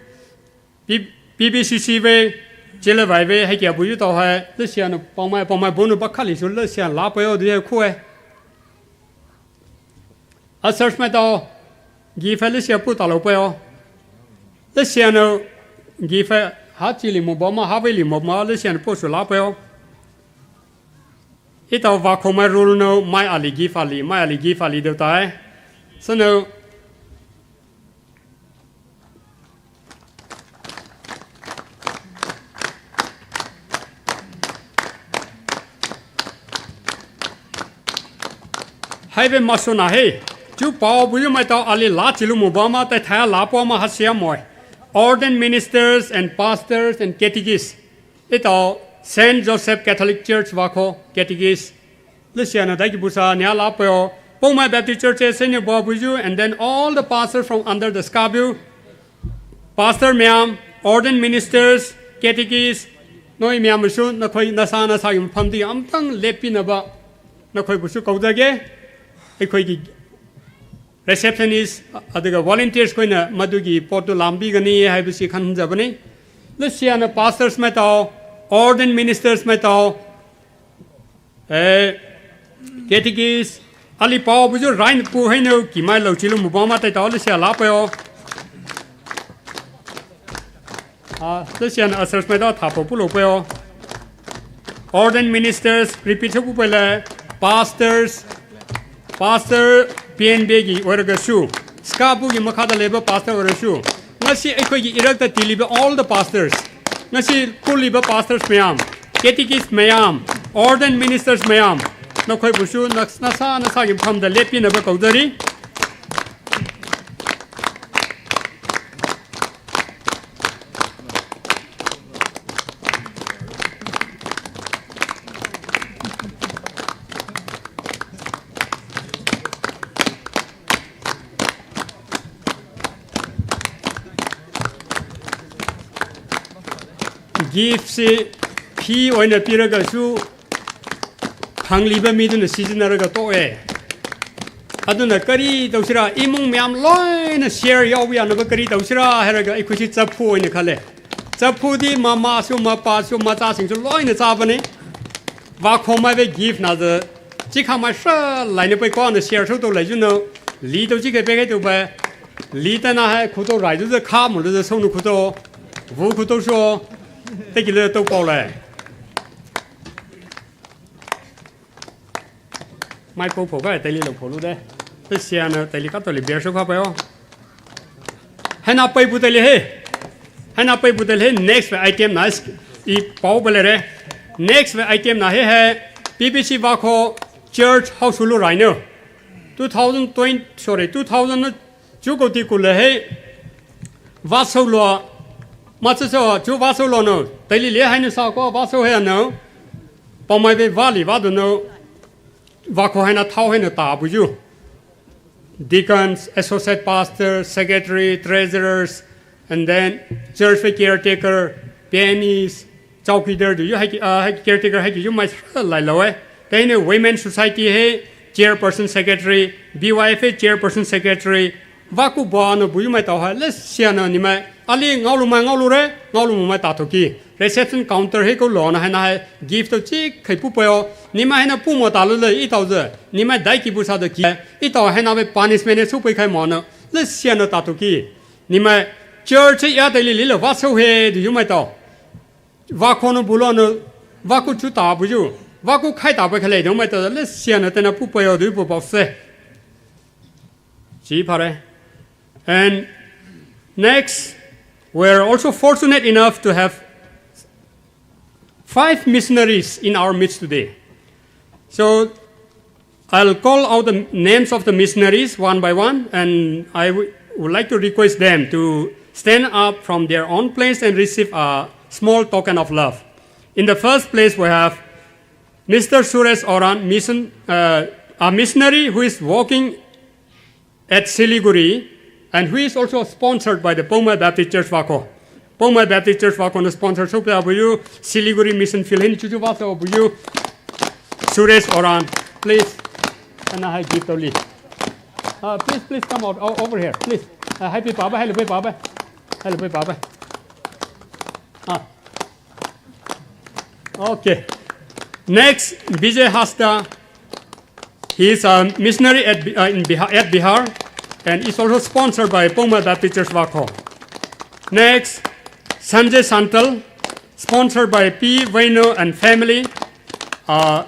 P-, P B C C ꯕꯦ, ꯆꯦꯂꯦ ꯚꯥꯏ ꯕꯦ, ꯍꯥꯏ ꯀꯌꯥ ꯕꯨꯖꯨ ꯇꯧ ꯍꯥꯏ, ꯂꯤꯁꯤꯌꯥꯅ ꯄꯥꯎꯃꯥꯏ, ꯄꯥꯎꯃꯥꯏ ꯕꯣꯅꯨ ꯕꯈꯥꯂꯤꯁꯨ ꯂꯤꯁꯤꯌꯥ ꯂꯥꯄꯌꯣ ꯗꯨ ꯍꯥꯏ ꯈꯨꯋꯦ꯫ Ushers ꯃꯥꯏ ꯇꯥꯎ, gift ꯍꯥꯏ ꯂꯤꯁꯤꯌꯥ ꯄꯨ ꯇꯥꯂꯣ ꯄꯌꯣ꯫ ꯂꯤꯁꯤꯌꯥꯅ gift ꯍꯥꯏ ꯍꯥ ꯆꯤꯂꯤ ꯃꯣꯕꯃ, ꯍꯥ ꯕꯩꯂꯤ ꯃꯣꯕꯃ, ꯂꯤꯁꯤꯌꯥꯅ ꯄꯣꯁꯨ ꯂꯥ ꯄꯌꯣ꯫ ꯏꯇꯥꯎ ꯋꯥꯈꯣ ꯃꯥꯏ rule ꯅ, ꯃꯥꯏ ꯑꯂꯤ gift ꯑꯂꯤ, ꯃꯥꯏ ꯑꯂꯤ gift ꯑꯂꯤ ꯗꯦꯎ ꯇꯥꯏ꯫ ꯁꯅ ꯍꯥꯏꯕꯦ ꯃꯥꯁꯨꯅ ꯍꯦ, ꯆꯨ ꯄꯥꯎ ꯕꯨꯌꯨ ꯃꯥꯏ ꯇꯥꯎ ꯑꯂꯤ ꯂꯥ ꯆꯤꯂꯨ ꯃꯨꯕ ꯑꯃ, ꯇꯥꯏ ꯊꯥꯏ ꯂꯥ ꯄꯣ ꯑꯃ ꯍꯥꯁꯤꯌꯥ ꯃꯣꯏ꯫ Ordained ministers and pastors and catechists. ꯏꯇꯥꯎ Saint Joseph Catholic Church ꯋꯥꯈꯣ, catechist꯫ ꯂꯤꯁꯤꯌꯥꯅ ꯗꯥꯏꯒꯤ ꯕꯨꯁꯥ ꯅꯤꯌꯥ ꯂꯥ ꯄꯣ꯫ ꯄꯣꯃꯥꯏ Baptist Church ꯁꯦꯅꯤ ꯕꯣ ꯕꯨꯌꯨ, and then all the pastors from under the Skabu꯫ Pastor ꯃꯌꯥꯝ, ordained ministers, catechist, ꯅꯣꯏ ꯃꯌꯥꯝ ꯑꯃꯁꯨ ꯅꯈꯣꯏ ꯅꯁꯥ ꯅꯁꯥꯒꯤ ꯃꯐꯝꯗꯒꯤ ꯑꯝꯇꯪ ꯂꯦꯞꯄꯤꯅꯕ ꯅꯈꯣꯏꯕꯨꯁꯨ ꯀꯧꯖꯒꯦ꯫ ꯑꯩꯈꯣꯏꯒꯤ receptionist ꯑꯗꯨꯒ volunteers ꯈꯣꯏꯅ ꯃꯗꯨꯒꯤ ꯄꯣꯠꯇꯨ ꯂꯥꯝꯕꯤꯒꯅꯤ ꯍꯥꯏꯕꯁꯤ ꯈꯟꯖꯕꯅꯤ꯫ ꯂꯤꯁꯤꯌꯥꯅ pastors ꯃꯥꯏ ꯇꯥꯎ, ordained ministers ꯃꯥꯏ ꯇꯥꯎ, ꯑꯦ, catechist, ꯑꯂꯤ ꯄꯥꯎ ꯕꯨꯖꯨ ꯔꯥꯏꯟ ꯄꯨ ꯍꯩꯅꯧ ꯀꯤꯃꯥꯏ ꯂꯧ ꯆꯤꯂꯨ ꯃꯨꯕ ꯑꯃ ꯇꯩ ꯇꯥꯎ ꯂꯤꯁꯤꯌꯥ ꯂꯥ ꯄꯌꯣ꯫ ꯑ, ꯂꯤꯁꯤꯌꯥꯅ ushers ꯃꯥꯏ ꯇꯥꯎ ꯊꯥ ꯄꯣ ꯄꯨ ꯂꯧ ꯄꯌꯣ꯫ Ordained ministers, repeat ꯁꯧ ꯄꯨ ꯄꯩ ꯂꯩ, pastors, pastor P N B ꯒꯤ ꯑꯣꯏꯔꯒꯁꯨ, Skabu ꯒꯤ ꯃꯈꯥꯗ ꯂꯩꯕ pastor ꯑꯣꯏꯔꯁꯨ, ꯉꯁꯤ ꯑꯩꯈꯣꯏꯒꯤ ꯏꯔꯛꯇ ꯇꯤꯜꯂꯤꯕ all the pastors, ꯉꯁꯤ ꯄꯨꯜꯂꯤꯕ pastors ꯃꯌꯥꯝ, catechist ꯃꯌꯥꯝ, ordained ministers ꯃꯌꯥꯝ, ꯅꯈꯣꯏꯕꯨꯁꯨ ꯅꯁꯥ ꯅꯁꯥꯒꯤ ꯃꯐꯝꯗ ꯂꯦꯞꯄꯤꯅꯕ ꯀꯧꯖꯔꯤ꯫ Gift ꯁꯤ ꯐꯤ ꯑꯣꯏꯅ ꯄꯤꯔꯒꯁꯨ ꯐꯪꯂꯤꯕ ꯃꯤꯗꯨꯅ ꯁꯤꯖꯤꯟꯅꯔꯒ ꯇꯣꯛꯑꯦ꯫ ꯑꯗꯨꯅ ꯀꯔꯤ ꯇꯧꯁꯤꯔꯥ? ꯏꯃꯨꯡ ꯃꯌꯥꯝ ꯂꯣꯏꯅ share ꯌꯥꯎꯕ ꯌꯥꯅꯕ ꯀꯔꯤ ꯇꯧꯁꯤꯔꯥ ꯍꯥꯏꯔꯒ ꯑꯩꯈꯣꯏꯁꯤ ꯆꯐꯨ ꯑꯣꯏꯅ ꯈꯜꯂꯦ꯫ ꯆꯐꯨꯗꯤ ꯃꯃꯥꯁꯨ, ꯃꯄꯥꯁꯨ, ꯃꯆꯥꯁꯤꯡꯁꯨ ꯂꯣꯏꯅ ꯆꯥꯕꯅꯤ꯫ ꯋꯥꯈꯣꯝ ꯍꯥꯏꯕ gift ꯅꯥꯗ ꯆꯤꯈꯥ ꯃꯥꯏ ꯁ꯭ꯔ ꯂꯥꯏꯅ ꯄꯩꯀꯣ ꯑꯅ share ꯁꯧ ꯇꯧ ꯂꯩꯖꯨꯅ ꯂꯤ ꯇꯧ ꯆꯤꯈꯩ ꯄꯦꯈꯩ ꯇꯧꯕ꯫ ꯂꯤ ꯇꯅ ꯍꯥꯏ ꯈꯨꯇꯧ ꯔꯥꯏꯗꯨꯗ ꯈꯥ ꯃꯨꯗꯨꯗ ꯁꯧꯅ ꯈꯨꯇꯧ, ꯋꯨ ꯈꯨꯇꯧ ꯁꯣ, ꯇꯒꯤꯂ ꯇꯧ ꯄꯥꯎ ꯂꯩ꯫ ꯃꯥꯏ ꯄꯧ ꯐꯧꯒ ꯇꯩꯂꯤ ꯂꯧ ꯐꯧꯂꯨꯗꯦ꯫ ꯇꯩ ꯁꯤꯌꯥꯅ ꯇꯩꯂꯤ ꯀꯥ ꯇꯧꯂꯤ beer ꯁꯨ ꯈꯥ ꯄꯥꯏꯌꯣ꯫ ꯍꯦꯟꯅ ꯄꯩꯕꯨ ꯇꯩꯂꯤ ꯍꯦ꯫ ꯍꯦꯟꯅ ꯄꯩꯕꯨ ꯇꯩꯂꯤ ꯍꯦ꯫ Next item ꯅ ꯏ ꯄꯥꯎ ꯄꯂꯦꯔꯦ꯫ Next item ꯅ ꯍꯦ ꯍꯦ P B C ꯋꯥꯈꯣ church house ꯂꯨ ꯔꯥꯏꯅꯣ꯫ Two thousand twenty, sorry, two thousand ꯅ ꯆꯨ ꯀꯧꯇꯤ ꯀꯨꯜꯂꯦ ꯍꯦ꯫ ꯋꯥꯁꯧꯂꯣ꯫ ꯃꯆꯨꯁꯣ ꯆꯨ ꯋꯥꯁꯧꯂꯣꯅꯣ꯫ ꯇꯩꯂꯤ ꯂꯦ ꯍꯥꯏꯅ ꯁꯥꯀꯣ ꯋꯥꯁꯧ ꯍꯦꯅꯣ꯫ ꯄꯥꯎꯃꯥꯏꯕꯦ ꯋꯥꯂꯤ ꯋꯥꯗꯨꯅꯣ꯫ ꯋꯥꯈꯣ ꯍꯥꯏꯅ ꯊꯥꯎ ꯍꯥꯏꯅ ꯇꯥꯕꯨꯖꯨ꯫ Deacons, associate pastor, secretary, treasurers, and then church caretaker, pianist, chowkidar ꯗꯨ ꯌꯨ ꯍꯥꯏꯀꯤ, ꯑ, ꯍꯥꯏꯀꯤ caretaker ꯍꯥꯏꯀꯤ ꯌꯨ ꯃꯥꯏ ꯂꯥꯏ ꯂꯧꯋꯦ꯫ ꯇꯩꯅ women society ꯍꯦ chairperson secretary, B Y F ꯍꯦ chairperson secretary, ꯋꯥꯀꯨ ꯕꯥꯅ ꯕꯨ ꯌꯨ ꯃꯥꯏ ꯇꯧ ꯍꯥꯏ, ꯂꯦ ꯁꯤꯌꯥꯅ ꯅꯤꯃꯥꯏ, ꯑꯂꯤ ꯉꯥꯎꯂꯨ ꯃꯥꯏ ꯉꯥꯎꯂꯨꯔꯦ, ꯉꯥꯎꯂꯨ ꯃꯥꯏ ꯇꯥꯊꯣꯛꯀꯤ꯫ Reception counter ꯍꯦ ꯀꯧ ꯂꯣꯅ ꯍꯥꯏꯅ ꯍꯥꯏ, gift ꯇꯧ ꯆꯤ ꯈꯩ ꯄꯨ ꯄꯥꯏꯌꯣ, ꯅꯤꯃꯥꯏ ꯍꯥꯏꯅ ꯄꯨ ꯃꯣ ꯇꯥꯂꯨ ꯂꯩ, ꯏ ꯇꯧꯖ, ꯅꯤꯃꯥꯏ ꯗꯥꯏ ꯀꯤ ꯕꯨ ꯁꯥꯗ ꯀꯤ, ꯏ ꯇꯧ ꯍꯥꯏꯅ ꯕꯦ punishment ꯍꯦ ꯁꯨ ꯄꯩ ꯈꯥꯏ ꯃꯣꯅ, ꯂꯦ ꯁꯤꯌꯥꯅ ꯇꯥꯊꯣꯛꯀꯤ꯫ ꯅꯤꯃꯥꯏ church ꯍꯦ ꯌꯥ ꯇꯩꯂꯤ ꯂꯤꯂ ꯋꯥ ꯁꯧ ꯍꯦ ꯗꯨ ꯌꯨ ꯃꯥꯏ ꯇꯧ꯫ ꯋꯥꯈꯣꯅ ꯕꯨꯂꯣꯅ ꯋꯥꯀꯨ ꯆꯨ ꯇꯥꯕꯨꯖꯨ ꯋꯥꯀꯨ ꯈꯥꯏ ꯇꯥꯕ ꯈꯂꯦ ꯗꯨ ꯃꯥꯏ ꯇꯧ ꯂꯦ ꯁꯤꯌꯥꯅ ꯇꯅ ꯄꯨ ꯄꯥꯏꯌꯣ ꯗꯨ ꯄꯨ ꯄꯥꯎꯁꯦ꯫ ꯁꯤ ꯐꯔꯦ꯫ And next, we are also fortunate enough to have five missionaries in our midst today. So, I'll call out the names of the missionaries one by one, and I w- would like to request them to stand up from their own place and receive a small token of love. In the first place, we have Mister Suresh Oran, mission, uh, a missionary who is working at Siliguri, and who is also sponsored by the Poumai Baptist Church Wako. Poumai Baptist Church Wako na sponsor sope abuyu, Siliguri Mission Field hin chuchu wasa abuyu. Suresh Oran, please. And I give the lead. Uh, please, please come out o- over here, please. Uh, happy Baba, hello, Baba. Hello, Baba. Ah. Okay. Next, Vijay Hasta. He is a missionary at, Bi- uh, in Bihar, at Bihar, and is also sponsored by Poumai Baptist Church Wako. Next, Sanjay Santal, sponsored by P Vaino and family, uh,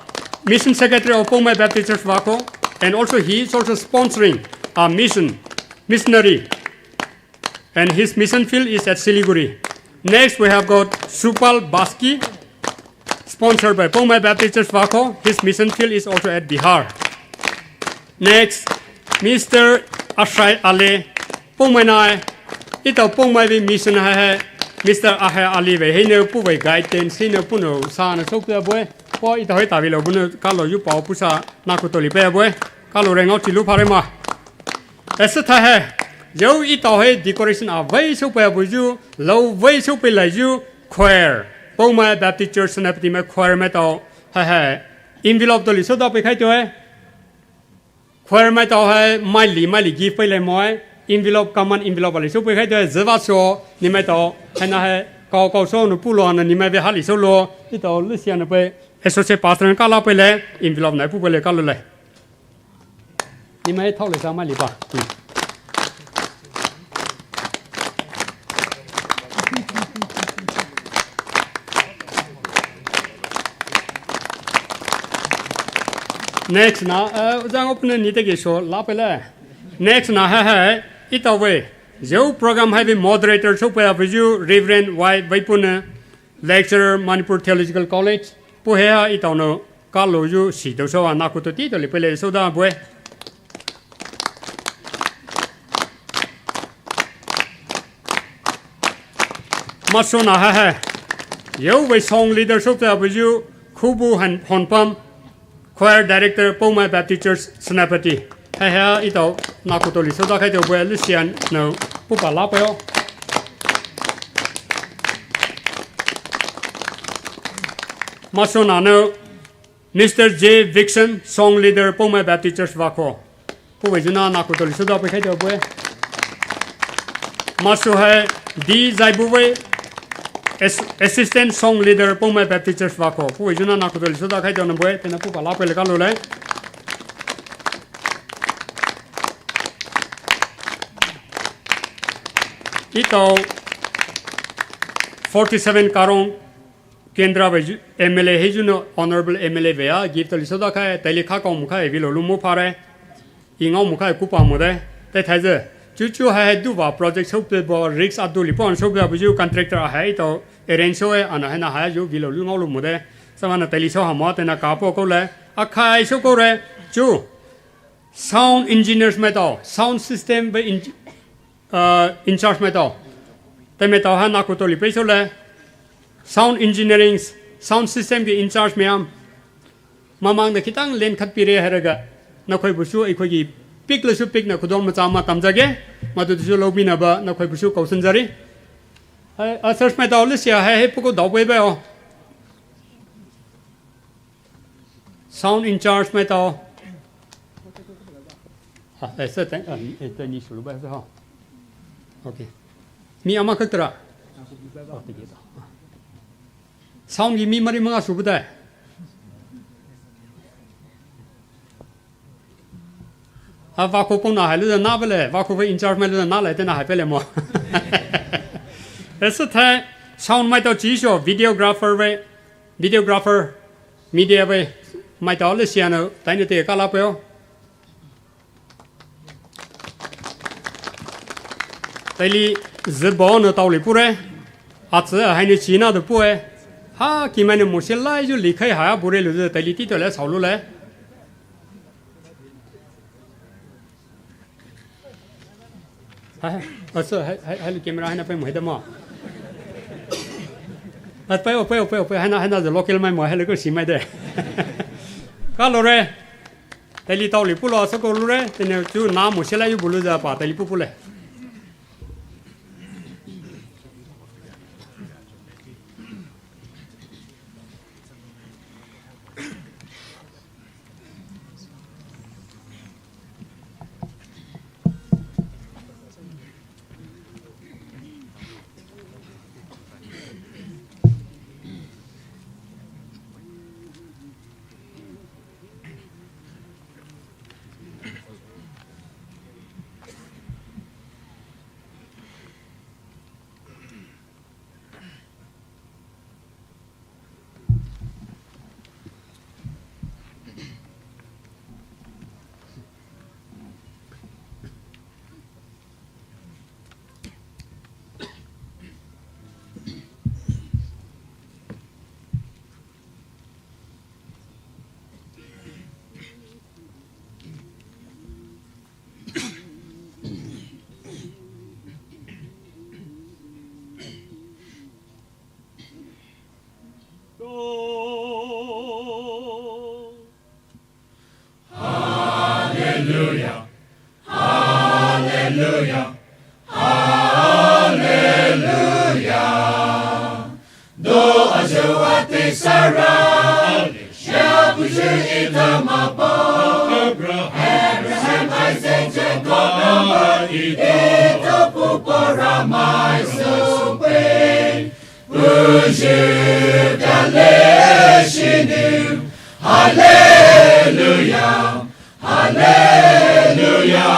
mission secretary of Poumai Baptist Church Wako, and also he is also sponsoring a mission, missionary. And his mission field is at Siliguri. Next, we have got Supal Baski, sponsored by Poumai Baptist Church Wako. His mission field is also at Bihar. Next, Mister Ashai Ale, Poumai nai. Ita Poumai vi mission hai hai. Mister Ahai Ali ve hei ne pu ve guide ten si ne pu no sa ne sok te boy. Po ita hoi ta vi lo bu ne ka lo yu pao pu sa na ku to li pe boy. Ka lo re ngau chi lu pha re ma. Ese tha hai, yau i tau hai decoration a vai sou pai abu yu, lau vai sou pai lai yu, choir. Poumai Baptist Church na pati mai choir mai tau hai hai. Envelope to li sou da pai khai to hai. Choir mai tau hai, mai li, mai li gift pai lai mo hai. Envelope, common envelope li sou pai khai to hai, zeva so, ni mai tau, hai na hai, kau kau so, nu pu lo, na ni mai ve ha li sou lo, i tau lu sia na pai. Associate pastor ka la pai lai, envelope nai pu pai lai ka lu lai. Ni mai thau le sa mai li ba. Hmm. Next na, uh, zang open ni te ke so la pe le. Next na ha ha, i tau ve. Zhou program haibüa moderator soupeia buyu Reverend Y Veipuna, lecturer Manipur Theological College, puh hea etao nou kalo yu shi dou sou a naku toti toli peile souda bue. Masho na ha ha. Yeu vei song leader soupeia buyu Khubu Han Honpam, Choir Director, Poumai Baptist Church, Senapati. Haiha etao naku toli souda khaitao bue, Lucian nou pupa la peio. Masho na nou Mister J Vixen, song leader, Poumai Baptist Church Vakho. Puhvei zuna naku toli souda pei khaitao bue. Masho hai D Zaibuwe, Ass-, Assistant Song Leader, Poumai Baptist Church Vakho. Puhvei zuna naku toli souda khaitao nou bue, tena pupa la peile kalo le. Etao forty seven Karong Kendra vei yu-, M L A hei yu nou Honorable M L A vei a gift toli souda khai, taili kha kau mu khai, vilo lu mu phare. Ingao mu khai kupa mu de, te thai ze. Chuchu hai hai duva project soupeia bo risk adu li pon soupeia buyu contractor a hai etao arrange sou e, ana hai na hai yu vilo lu ngao lu mu de. Samana taili sou ha mo tena kapo kou le. Akhai sou kou re. Chu. Sound engineers maitao, sound system vei in-, uh, in charge maitao. Te maitao ha naku toli pei sou le. Sound engineering, sound system ki in charge meiya. Mamang de khitang len khat pire haraga. Nakhoi busu, eikhoi ki pick le su pick na khudong macha ma tamjage. Matu su lou mina ba, nakhoi busu kau sanjari. Hai, ushers maitao le sia hai, hai puko dao bue bue o. Sound in charge maitao. Ah, eh, sir, thank, ah, eh, thank you, sir, bye, sir, ha. Okay. Mi ama katra. Oh, thank you, sir. Sound ki mi mari manga subutai. Ah, Vakho pon na hai lu na bale, Vakho vei in charge mai lu na le, tena hai pele mo. Esa thai, sound maitao chi sho, videographer vei, videographer, media vei, maitao le sia nou, taina te kala peio. Taili zibao nou taoli pure. Atse hai nou china de pue. Ha, ki mai nou mo se lai yu li khai ha bure lu de taili ti to le sao lu le. Hai, hai, asa, hai, hai, hai lu camera hai na pai mo hai da mo. At pai o, pai o, pai o, pai, hai na, hai na de local mai mo, hai lu ko si mai de. Kalo re. Taili taoli pulo asa ko lu re, tena chu na mo se lai yu bulu ja pa, taili pu pu le. Hallelujah. Hallelujah. Hallelujah. Do ajo ate sara. Shabuju ita mapa. Abraham, Isaac, Jacob, namba ito pupo ramai sope. Buju kale shinu. Hallelujah. Hallelujah.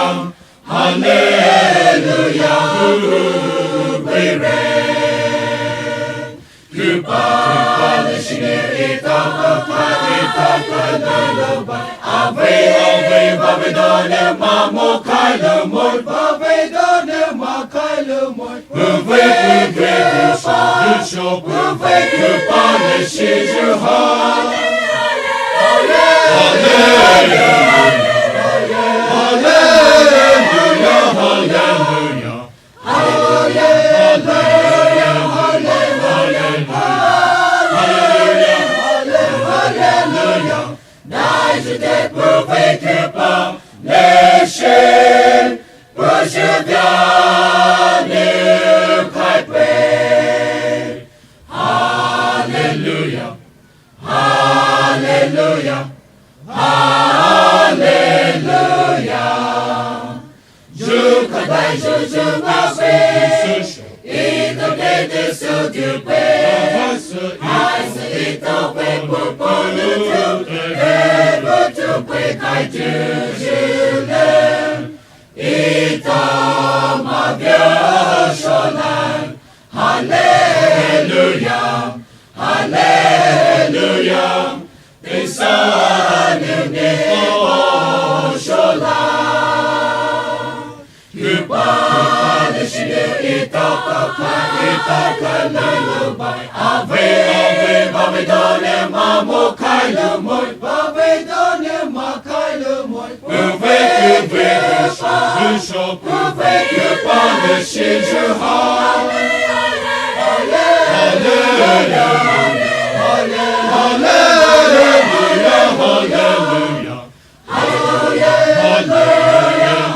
Hallelujah. Kupa le Hallelujah. Hallelujah. Hallelujah. Jukadai juju mape. Ito kete sudu pe. Aise ito pe pupulu tu. Ebu tu pe kai juju le. Ito mavia sholan. Hallelujah. Hallelujah. Isanu ne oshola. Kupa de shine itaka, itaka lulubai. Ave, ave, babe done mamo kai lumoi. Babe done ma kai lumoi. Uve, uve, uve, uve, uve, uve, uve, hallelujah, hallelujah, hallelujah, hallelujah. Hallelujah, hallelujah,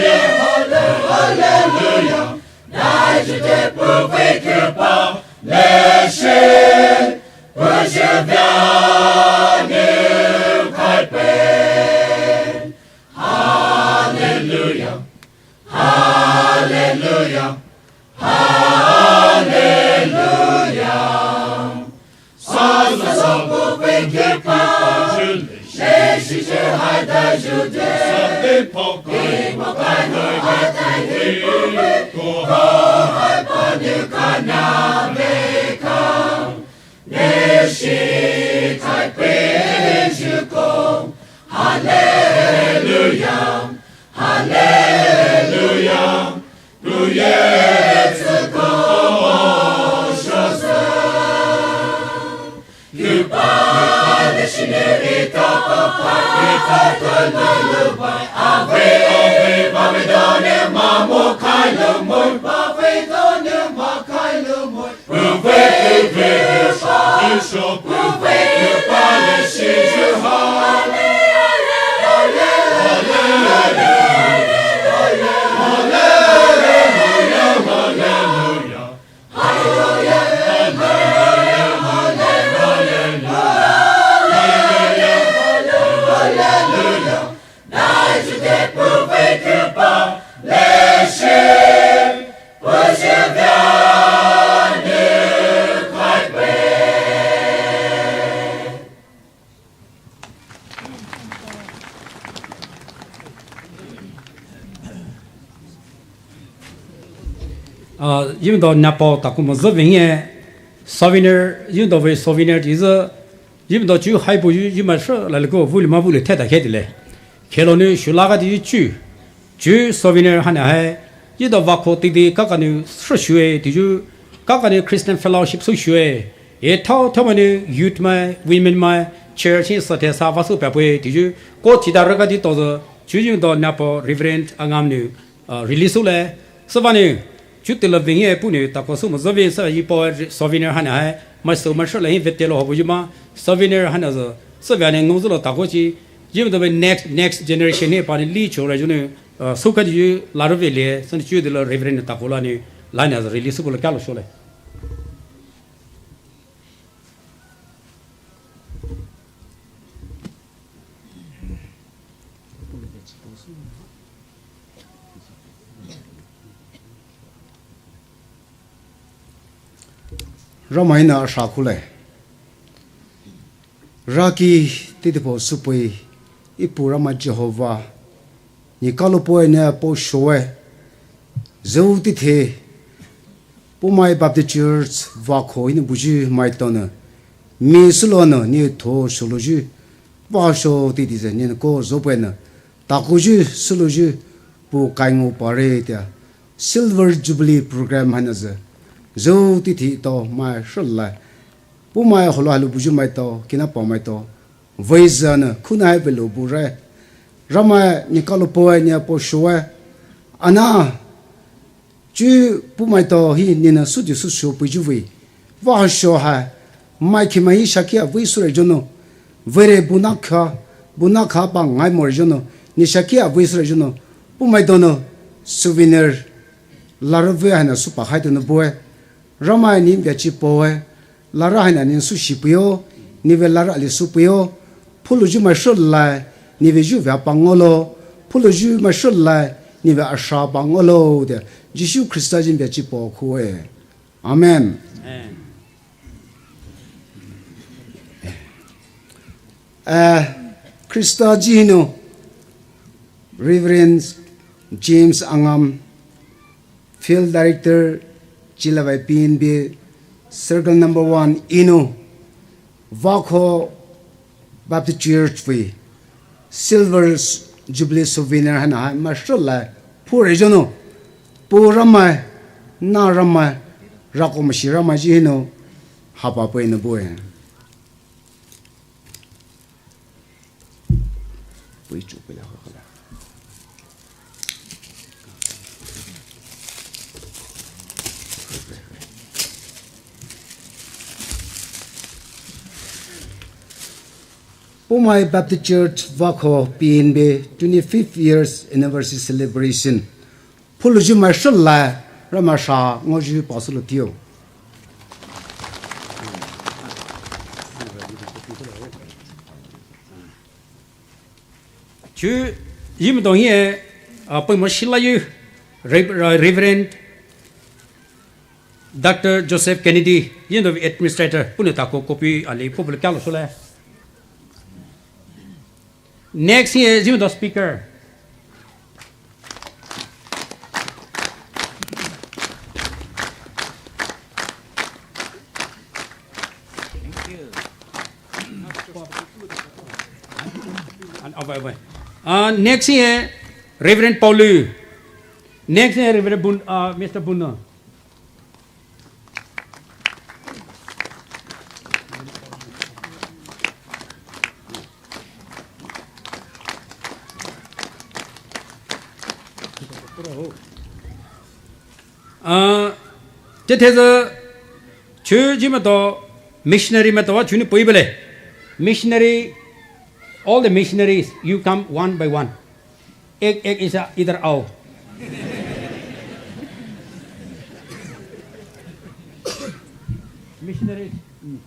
hallelujah, hallelujah. Naijite pupe kupa leshe. Hallelujah. Hallelujah. Hallelujah. Hallelujah, hallelujah, Ah, even though napa taku mo zeving e souvenir, even though ve souvenir ti ze, even though chu hai bu yu yu ma shu la le ko vu le ma vu le the ta khe ti le. Khelou nou shu la ga ti chu. Chu souvenir hana hai, even though va ko ti ti ka ka nou shu shu e ti ju, ka ka nou Christian fellowship shu shu e. E thao thao ma nou youth ma, women ma, church in sa the sa va su pa pwe ti ju, ko ti da ra ga ti to zo, chu even though napa Reverend Angam nou, ah, release le, sa va nou, chu ti la ving e pu nou, ta ko su mo zo ving sa yi po souvenir hana hai, ma su ma shu le hin ve te lo ho bu ju ma, souvenir hana zo, sa va nou ngou zo lo ta ko chi, even though next, next generation he pa nou li cho ra ju nou, ah, su ka ju la ro ve le, sa nou chu ti la Reverend ta ko la nou, la nou release ko la ka lo shu le. Ramai na asha khule. Raki titipo supui ipu Rama Jehovah. Ni kalo poe ne po shoe. Zeu tithe. Poumai Baptist Church vakho hinou buyu maitao nou, mi sülonou ni tho sholoyu, vasho titi sü ni ko zopue nou, takoyu süloyu, pu kaingo pare tea, Silver Jubilee Program haina sü, zo titi tao mai shulai. Poumai holo halo buyu maitao, kina pa maitao, vei zü nou, khuna hai vei lo bu re. Ramai ni kalo poe, ni apo shoe. Ana, chu poumaitao hi ni nou südi süsho peiyu vei. Vasho hai, mai khe mai hi shakia vei sure jonou. Vei re bu na kha, bu na kha pa ngai more jonou. Ni shakia vei sure jonou. Poumaitao nou, souvenir. Lara vei haina süpa hai tou nou bue. Ramai ni vei chi poe. Lara haina ni süshi peio, ni vei lara ali sü peio, phouloyu mai shulai, ni vei yu vei apa ngolo, phouloyu mai shulai, ni vei asha pa ngolo, de, Jisu Khrista jin vei chi po khue. Amen. Amen. Eh, Khrista ji hinou, Reverend James Angam, Field Director, Chilavai P N B, Circle Number One, hinou, Vakho Baptist Church vei, Silver Jubilee Souvenir haina hai, mai shulai, phure jonou, pu ramai, na ramai, rako mashi ramai ji hinou, hapa pei nou bue. Poumai Baptist Church Vakho P N B twenty-fifth years anniversary celebration. Phouloyu mai shulai, ramai sha ngoyu pa sülo tio. Chu, yimdong hi, uh, poimo shilayu, Rev-, uh, Reverend Doctor Joseph Kennedy, yimdong administrator, punou tako copy ali, popular kalo shole. Next hi, yimdong speaker. And, oh, bye, bye. Uh, next hi, Reverend Paulu. Next hi, Reverend Bun-, uh, Mister Bunno. Uh, tete sü chu ji maitao missionary maitao chu ni pei bele. Missionary, all the missionaries, you come one by one. Ek, ek, isa, idhar aao. Missionaries. Hmm.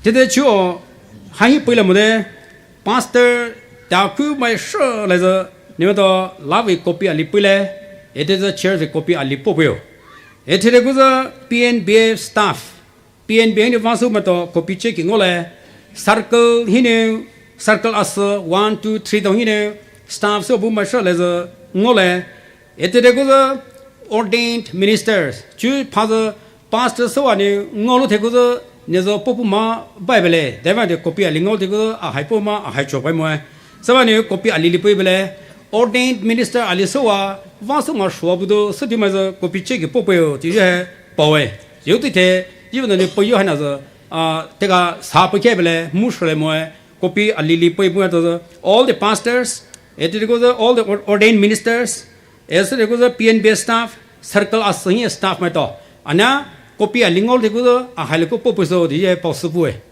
Tete chuo, hahi puila mode, Pastor, taku mai sho laiza, nimato love copy ali puile, ete za church copy ali popio. Ete de kuza P N B staff, P N B ni vasu mato copy check ngole, circle hine, circle as one, two, three dong hine, staff so bu mai sho laiza ngole, ete de kuza ordained ministers, chu paza Pastor sowa ni ngolu thekuzo nezo popu ma Bible. Deva de copy ali ngolu thekuzo ahai po ma ahai cho pai moe. Sowa ni copy ali li pui bele. Ordained minister ali sowa vasu ma shua budo sudi ma zo copy check popu yo ti je pawe. Yo ti the, yo ni po yo hana zo, ah, teka sa po ke bele, mu shole moe. Copy ali li pui moe to zo. All the pastors, ete thekuzo all the or-, ordained ministers, ese thekuzo P N B staff, circle as hi staff maitao. Ana copy ali ngolu thekuzo, ahai le ko popu so di ye pau supue.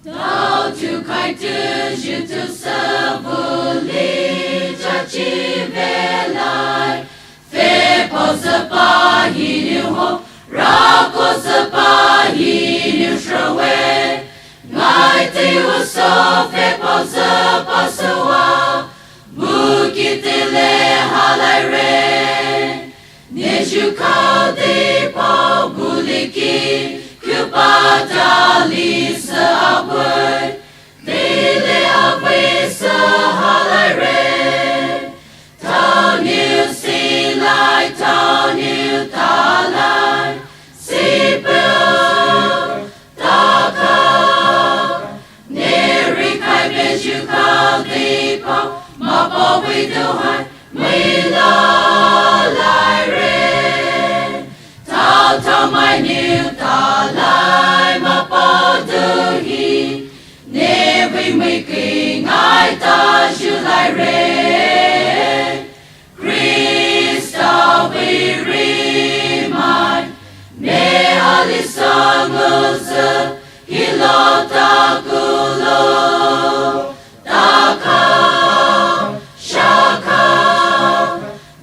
Tao tu kai tu ju tu sa vuli cha chi ve lai. Fe pao sa pa hi niu ho, ra ko sa pa hi niu shra we. Ngai te u so fe pao sa pa sa wa. Bu ki te le ha lai re. Ne ju kau dei pao buliki, ku pa ta li sa a bui. Dei le a bui sa ha lai re. Tao niu si lai, tao niu ta lai. Si pao. Taka, ne ri kai be ju kau dei pao, ma pao vei du hai, mei la lai re. Tao tao mai niu ta lai, ma pao du hi, ne vei mei ki ngai ta ju lai re. Krista vei ri mai, me ali sa nguzü, hilo ta kulo, taka, shaka,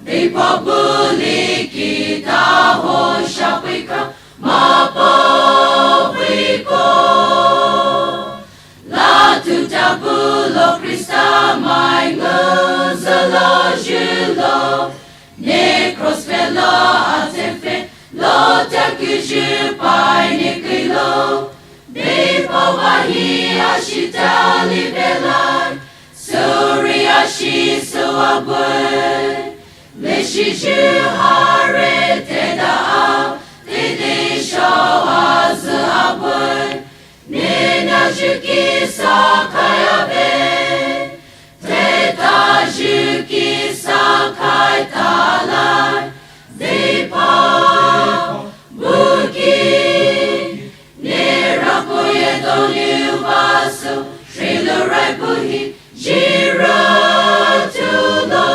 dei pao buliki ta ho shapika, ma pao vei ko. La tu ta bulo Krista mai nguzü lo ju lo. Ne cross fe lo a te fe lo ta ku ju pai ne ki lo. Dei pao va hi a shi ta li ve lai. Suri a shi so a bui. Le shi ju ha re te da a. Te dei shao a zu a bui. Ne na ju ki sa kai a ve. Te ta ju ki sa kai ta lai. Dei pao buki. Ne ra ko ye dou niu va so. Shri lu rai bu hi. Ji ra tu lo.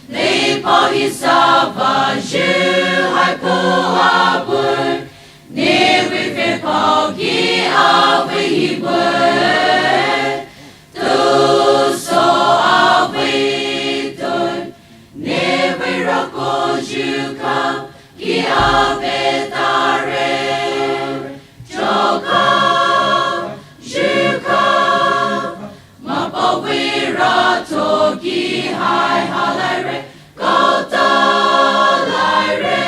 Dei pao hi sa va ju hai pao a bui. Ne vei fe pao ki a vei hi bui. Tu so a vei tui. Ne vei ra ko ju kau ki a ve ta re. Cho kau, ju kau. Ma pao vei ra to ki hai ha lai re, kau ta lai re.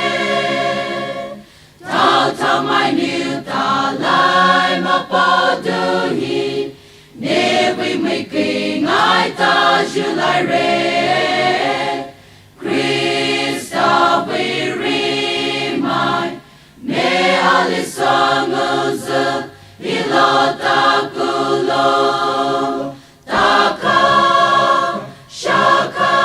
Tao tao mai niu ta lai ma pao du hi, ne vei mei ki ngai ta ju lai re. Krista vei ri mai, me ali sa nguzü, hilo ta kulo, taka, shaka,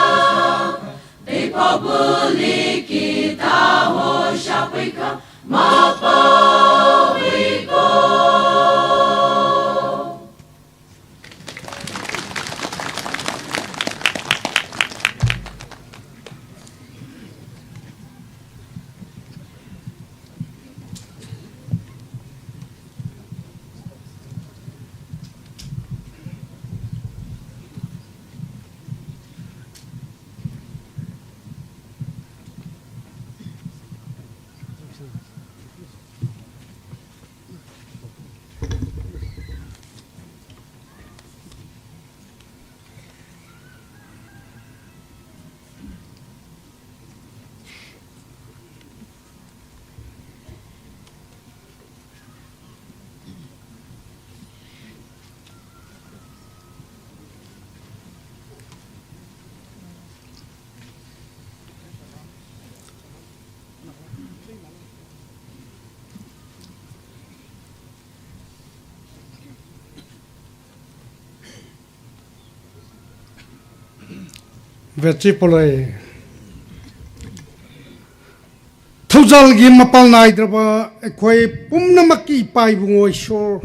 dei pao buliki ta ho shapika, ma pao vei ko. Vechi poloi. Thu Zalgi mapalnai draba, ekhoi pumna maki pai bungo Ishwar.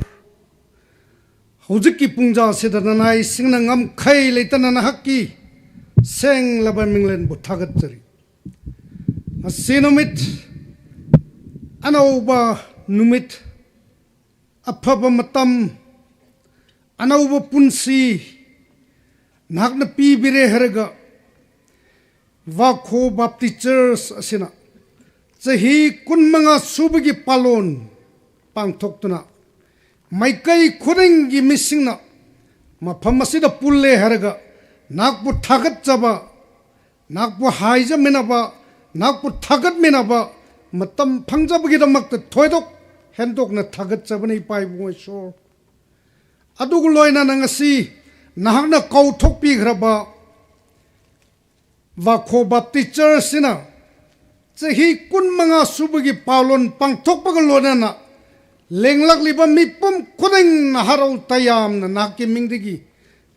Hujikki pungja seda nanai singna ngamkhai leitana nahakki seng laba minglen bu thagat jari. Ngasi numit, anauba numit, aphaba matam, anauba punsi, nahakna pibire haraga, Vakho Baptist Church asina, chahi kun manga subagi palon pangthok tuna, maikai khudenggi misingna, mapham asida pulle haraga, nahakpu thagat jaba, nahakpu haija minaba, nahakpu thagat minaba, matam phangjabagi damakta thoidok, hendokna thagat jabani pai bungo Ishwar. Adugu loinana ngasi, nahakna kauthokpi kharaba, Vakho Baptist Church sina, chahi kun manga subagi palon pangthokpaga loinana, lenglak liba mipum khudengna harau tayamna nahakki mingdagi,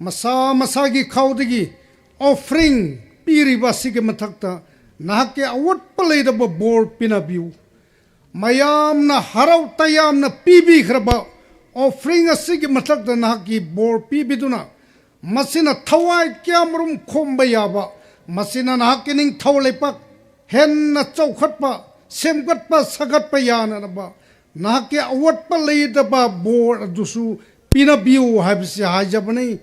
masa masagi khaodagi, offering piriba sigi mathakta, nahakki awat paleidaba bor pinabiu. Mayamna harau tayamna pibi kharaba, offering asigi mathakta nahakki bor pibiduna, masina thawai kiamrum khomba yaba, masina nahakki ningthou leipak, henna chaokhatpa, semkhatpa, sakhatpa yananaba, nahakki awat paleidaba bor adusu pinabiu haibasi haijabani.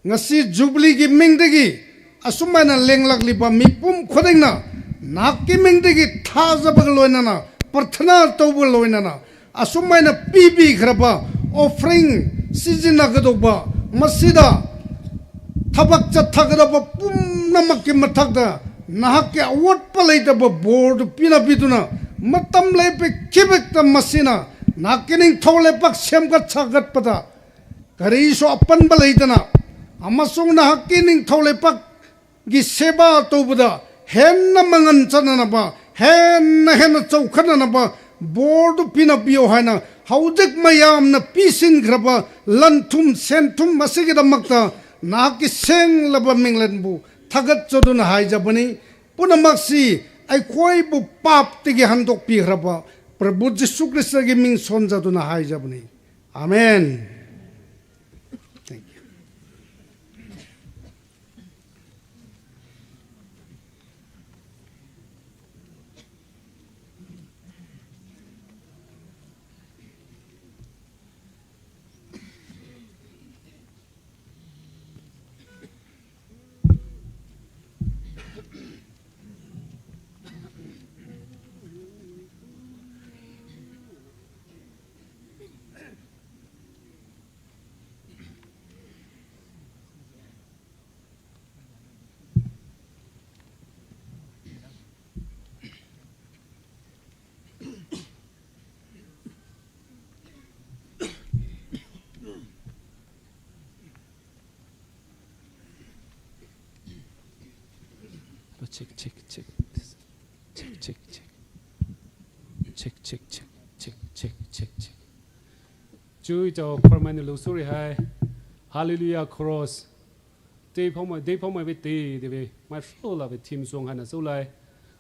Ngasi Jubilee gi mingdagi, asumaina lenglak liba mipum khudengna, nahakki mingdagi thajabaga loinana, prathana toubaga loinana, asumaina pibi kharaba, offering, sijina gadoba, masida, thabak chatha gadaba pumna maki mathakta, nahakki awat paleidaba bor du pinabiduna, matam leipe kibekta masina, nahakki ningthou leipak semkhat sakhatpada, kariso apanba leitana, amasung nahakki ningthou leipakgi seba toubada, henna mangan chananaba, henna henna chaokhananaba, bor du pinabiu haina, hujik mayamna pisin kharaba, lanthum, senthum, masigi damakta, nahakki seng laba minglen bu, thagat choduna haijabani, punamaksi, ekhoi bu pap tigi handokpi kharaba, Prabhu Jisu Khrista gi ming sonjaduna haijabani. Amen. Thank you. Check, check, check. Check, check, check. Check, check, check. Check, check, check, check. Chu itao choir mai ne lo suri hai. Hallelujah chorus. Deiphao mai, deiphao mai ve te, deive. Mai hro la ve theme song haina sou lai.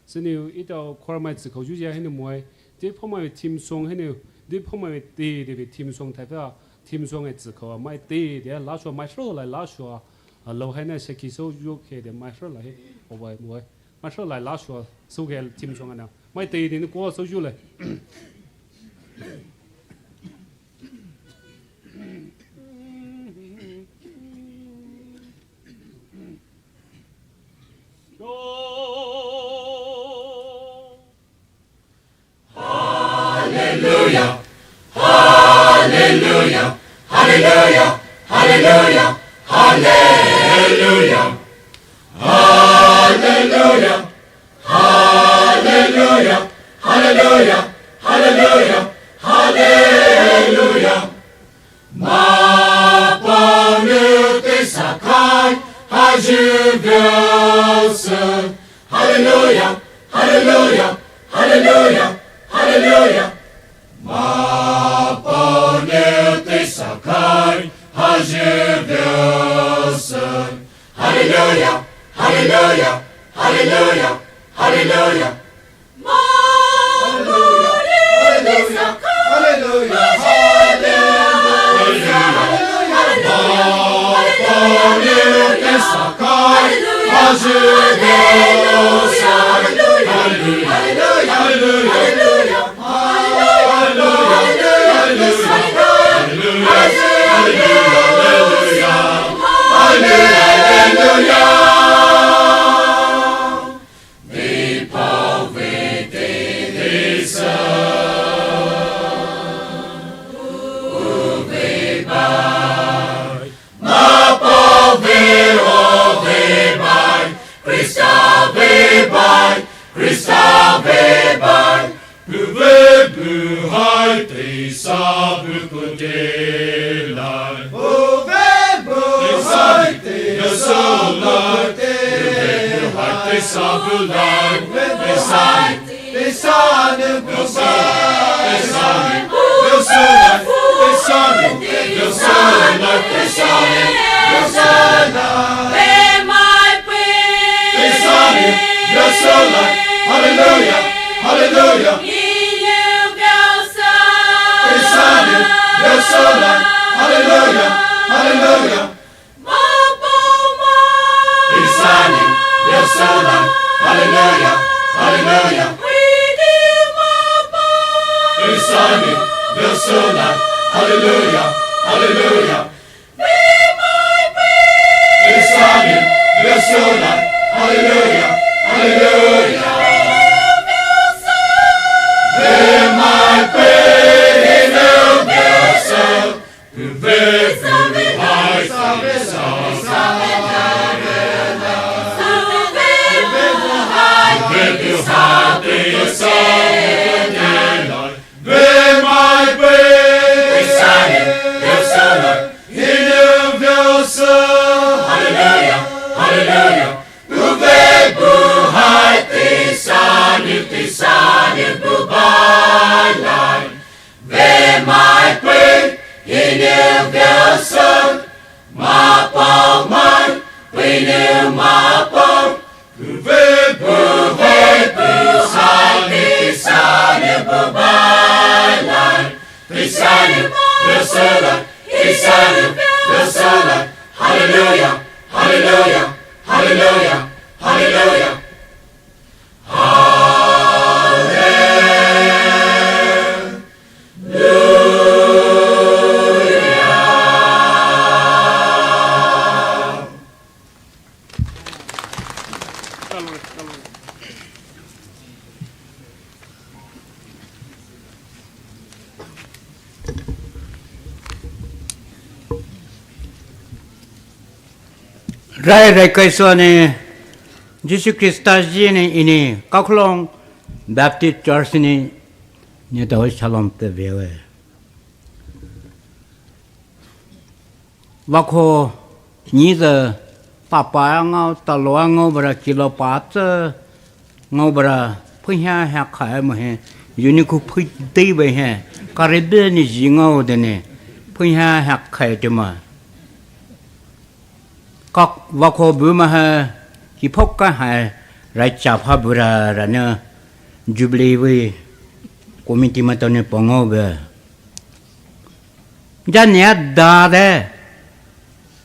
Siniu itao choir mai zi khao ju ya haina moi. Deiphao mai ve theme song haina. Deiphao mai ve te, deive theme song thai pha. Theme song e zi khao mai te, dei la shua mai hro lai la shua. A lo haina shaki sou ju ke de mai hro lai he. O bai moi. Mai hro lai la shua. Sou ke theme song haina. Mai te de ni ko sou ju lai. Hallelujah, hallelujah, hallelujah, hallelujah, hallelujah. Hallelujah, hallelujah, hallelujah, hallelujah, hallelujah. Mapane te sakai hajiu Wilson. Hallelujah, hallelujah, hallelujah, hallelujah. Mapane te sakai hajiu Wilson. Hallelujah, hallelujah, hallelujah, hallelujah. Krista vei bai, Krista vei bai, puh vei buhai teisa bukoute lai. Puh vei buhai teisa bukoute lai. Puh vei buhai teisa bu lai. Teisa ni, teisa ni bu lai. Teisa ni, teisa ni, teisa ni, teisa ni, teisa ni. Teisa ni, teisa ni, hallelujah, hallelujah. Teisa ni, teisa ni, hallelujah, hallelujah. Teisa ni, teisa ni, hallelujah, hallelujah. Teisa ni, teisa ni, hallelujah, hallelujah. Teisa ni, teisa ni, hallelujah, hallelujah. Teisa ni, teisa ni, hallelujah. Hallelujah, hallelujah. Puh vei buhai teisa ni, teisa ni bu bai lai. Vei mai pei, hinou veisou, mapao mai, peinou mapao. Puh vei, puh vei, puh sai ni, sai ni, puh bai lai. Teisa ni, veisou lai, teisa ni, veisou lai. Hallelujah, hallelujah, hallelujah, hallelujah. Rai rai kaiso ne, Jisu Krista ji ne ini Kaklong Baptist Church ne, ne tao shalom te vewe. Vako ni ze tapa ngao, talo ngao bara kilo pa tse, ngao bara phuya ha khai mo he, uniku phui dei be he, karibe ni ji ngao de ne, phuya ha khai te ma. Kak vako bu ma ha, ki phok ka ha, rai cha pha bu ra ra ne, Jubilee we, committee ma to ne pongao be. Ja nia da de,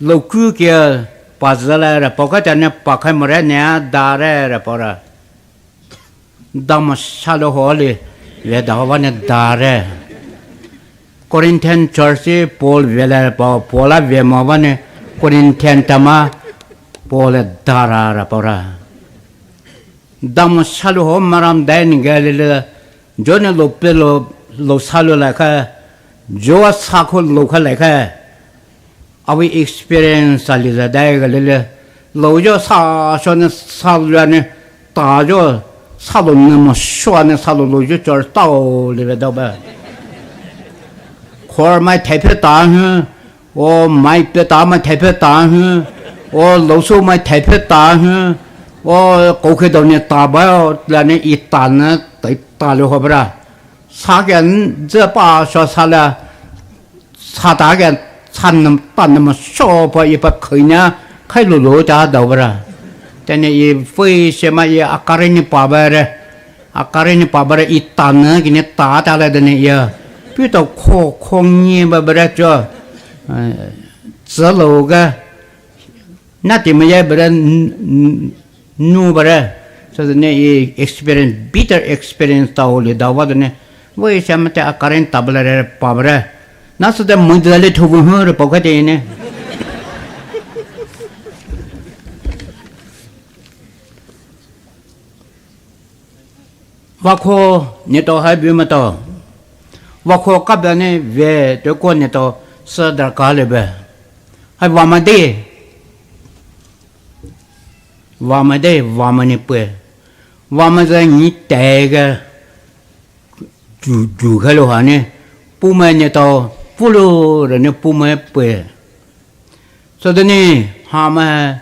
lo ku kia pa zala ra, pa ka ja nia pa khai mo re nia da re ra pa ra. Da mo salo ho le, ve da ho va ne da re. Corinthian church Paul ve la pa, Paul a ve mo va ne, Corinthian tama, Paul a da ra ra pa ra. Da mo salo ho maram dai ni ga le le, jo ne lo pe lo, lo salo la kha, jo a sa kho lo kha la kha. Awi experience ali za dai ga le le, lo jo sa sho ne salo ne, ta jo salo ne mo sho ne salo lo jo chor tao le ve da ba. Khor mai thai phe ta hu, O mai pe ta mai thai phe ta hu. O lo sou mai thai phe ta hu. O kou khe dou ne ta ba o la ne i ta ne tai ta le ho bra. Sa ke n ze pa sho sa la. Sa ta ke sa ne ta ne ma sho pa i pa khai ne khai lo lo ta dou bra. Tene i fei se ma i a kare ni pa ba re. A kare ni pa ba re i ta ne ki ne ta ta la de ne ya. Pi to kho kho ni ba ba re cho. Eh, zelo ga. Nati maya bere n-, n-, nu bere. So the ne e experience, bitter experience tao le dawa the ne. Wo e shamate a current tabla re pa bere. Na so the mudale thobu hu re pa kate ne. Vakho neto hai bu mato. Vakho kabane ve te ko neto sa darkar le be. Hai vamade. Vamade, vamane pue. Vamaza ni tege. Ju, ju khalo hane. Pume neto. Pulo re ne pume pue. So the ne, hama,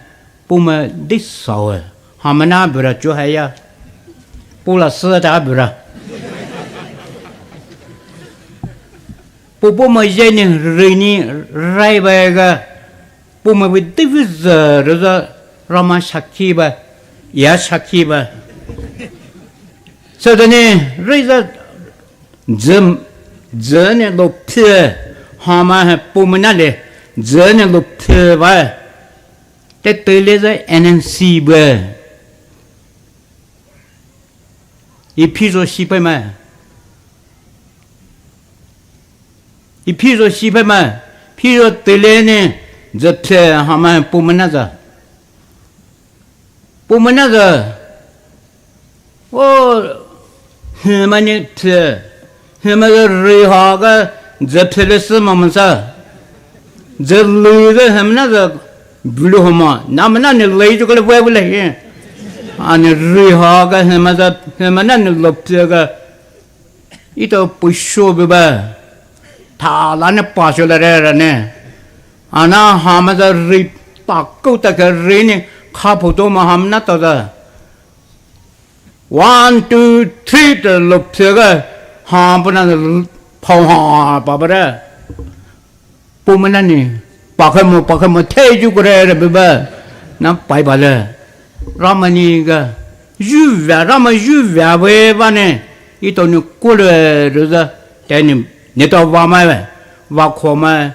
pume disawe. Hama na bura chu haya. Pula sa ta bura. Pupu ma ye ni ri ni rai ba ga. Pume bi divi za, ra za, rama shaki ba. Ya shaki ba. So the ne, ri za, Dze, dze ne lo phe, hama he pumena le, dze ne lo phe ba. Te te le ze N N C be. I phi zo shi pe ma. I phi zo shi pe ma. Phi zo te le ne, dze phe hama he pumena za. Pumena za. O, hema ne phe. Hema za ri ha ga dze phe le se ma ma sa. Dze lu ga hema na za bulu homa. Na ma na ne le ju ga le wa le he. A ne ri ha ga hema za, hema na ne lo phe ga. Ito pusho biba. Thala ne pasho la re ra ne. Ana hama za ri taku ta ka ri ne kha photo ma ham na to za. One, two, three te lo phe ga. Ham puna phao ha pa ba re. Pumena ni, pakhe mo, pakhe mo, the ju kure re biba. Na pai ba le. Rama ni ga. Ju via, rama ju via we ba ne. Ito ni kule re za. Te ni, neto va ma we. Va kho ma.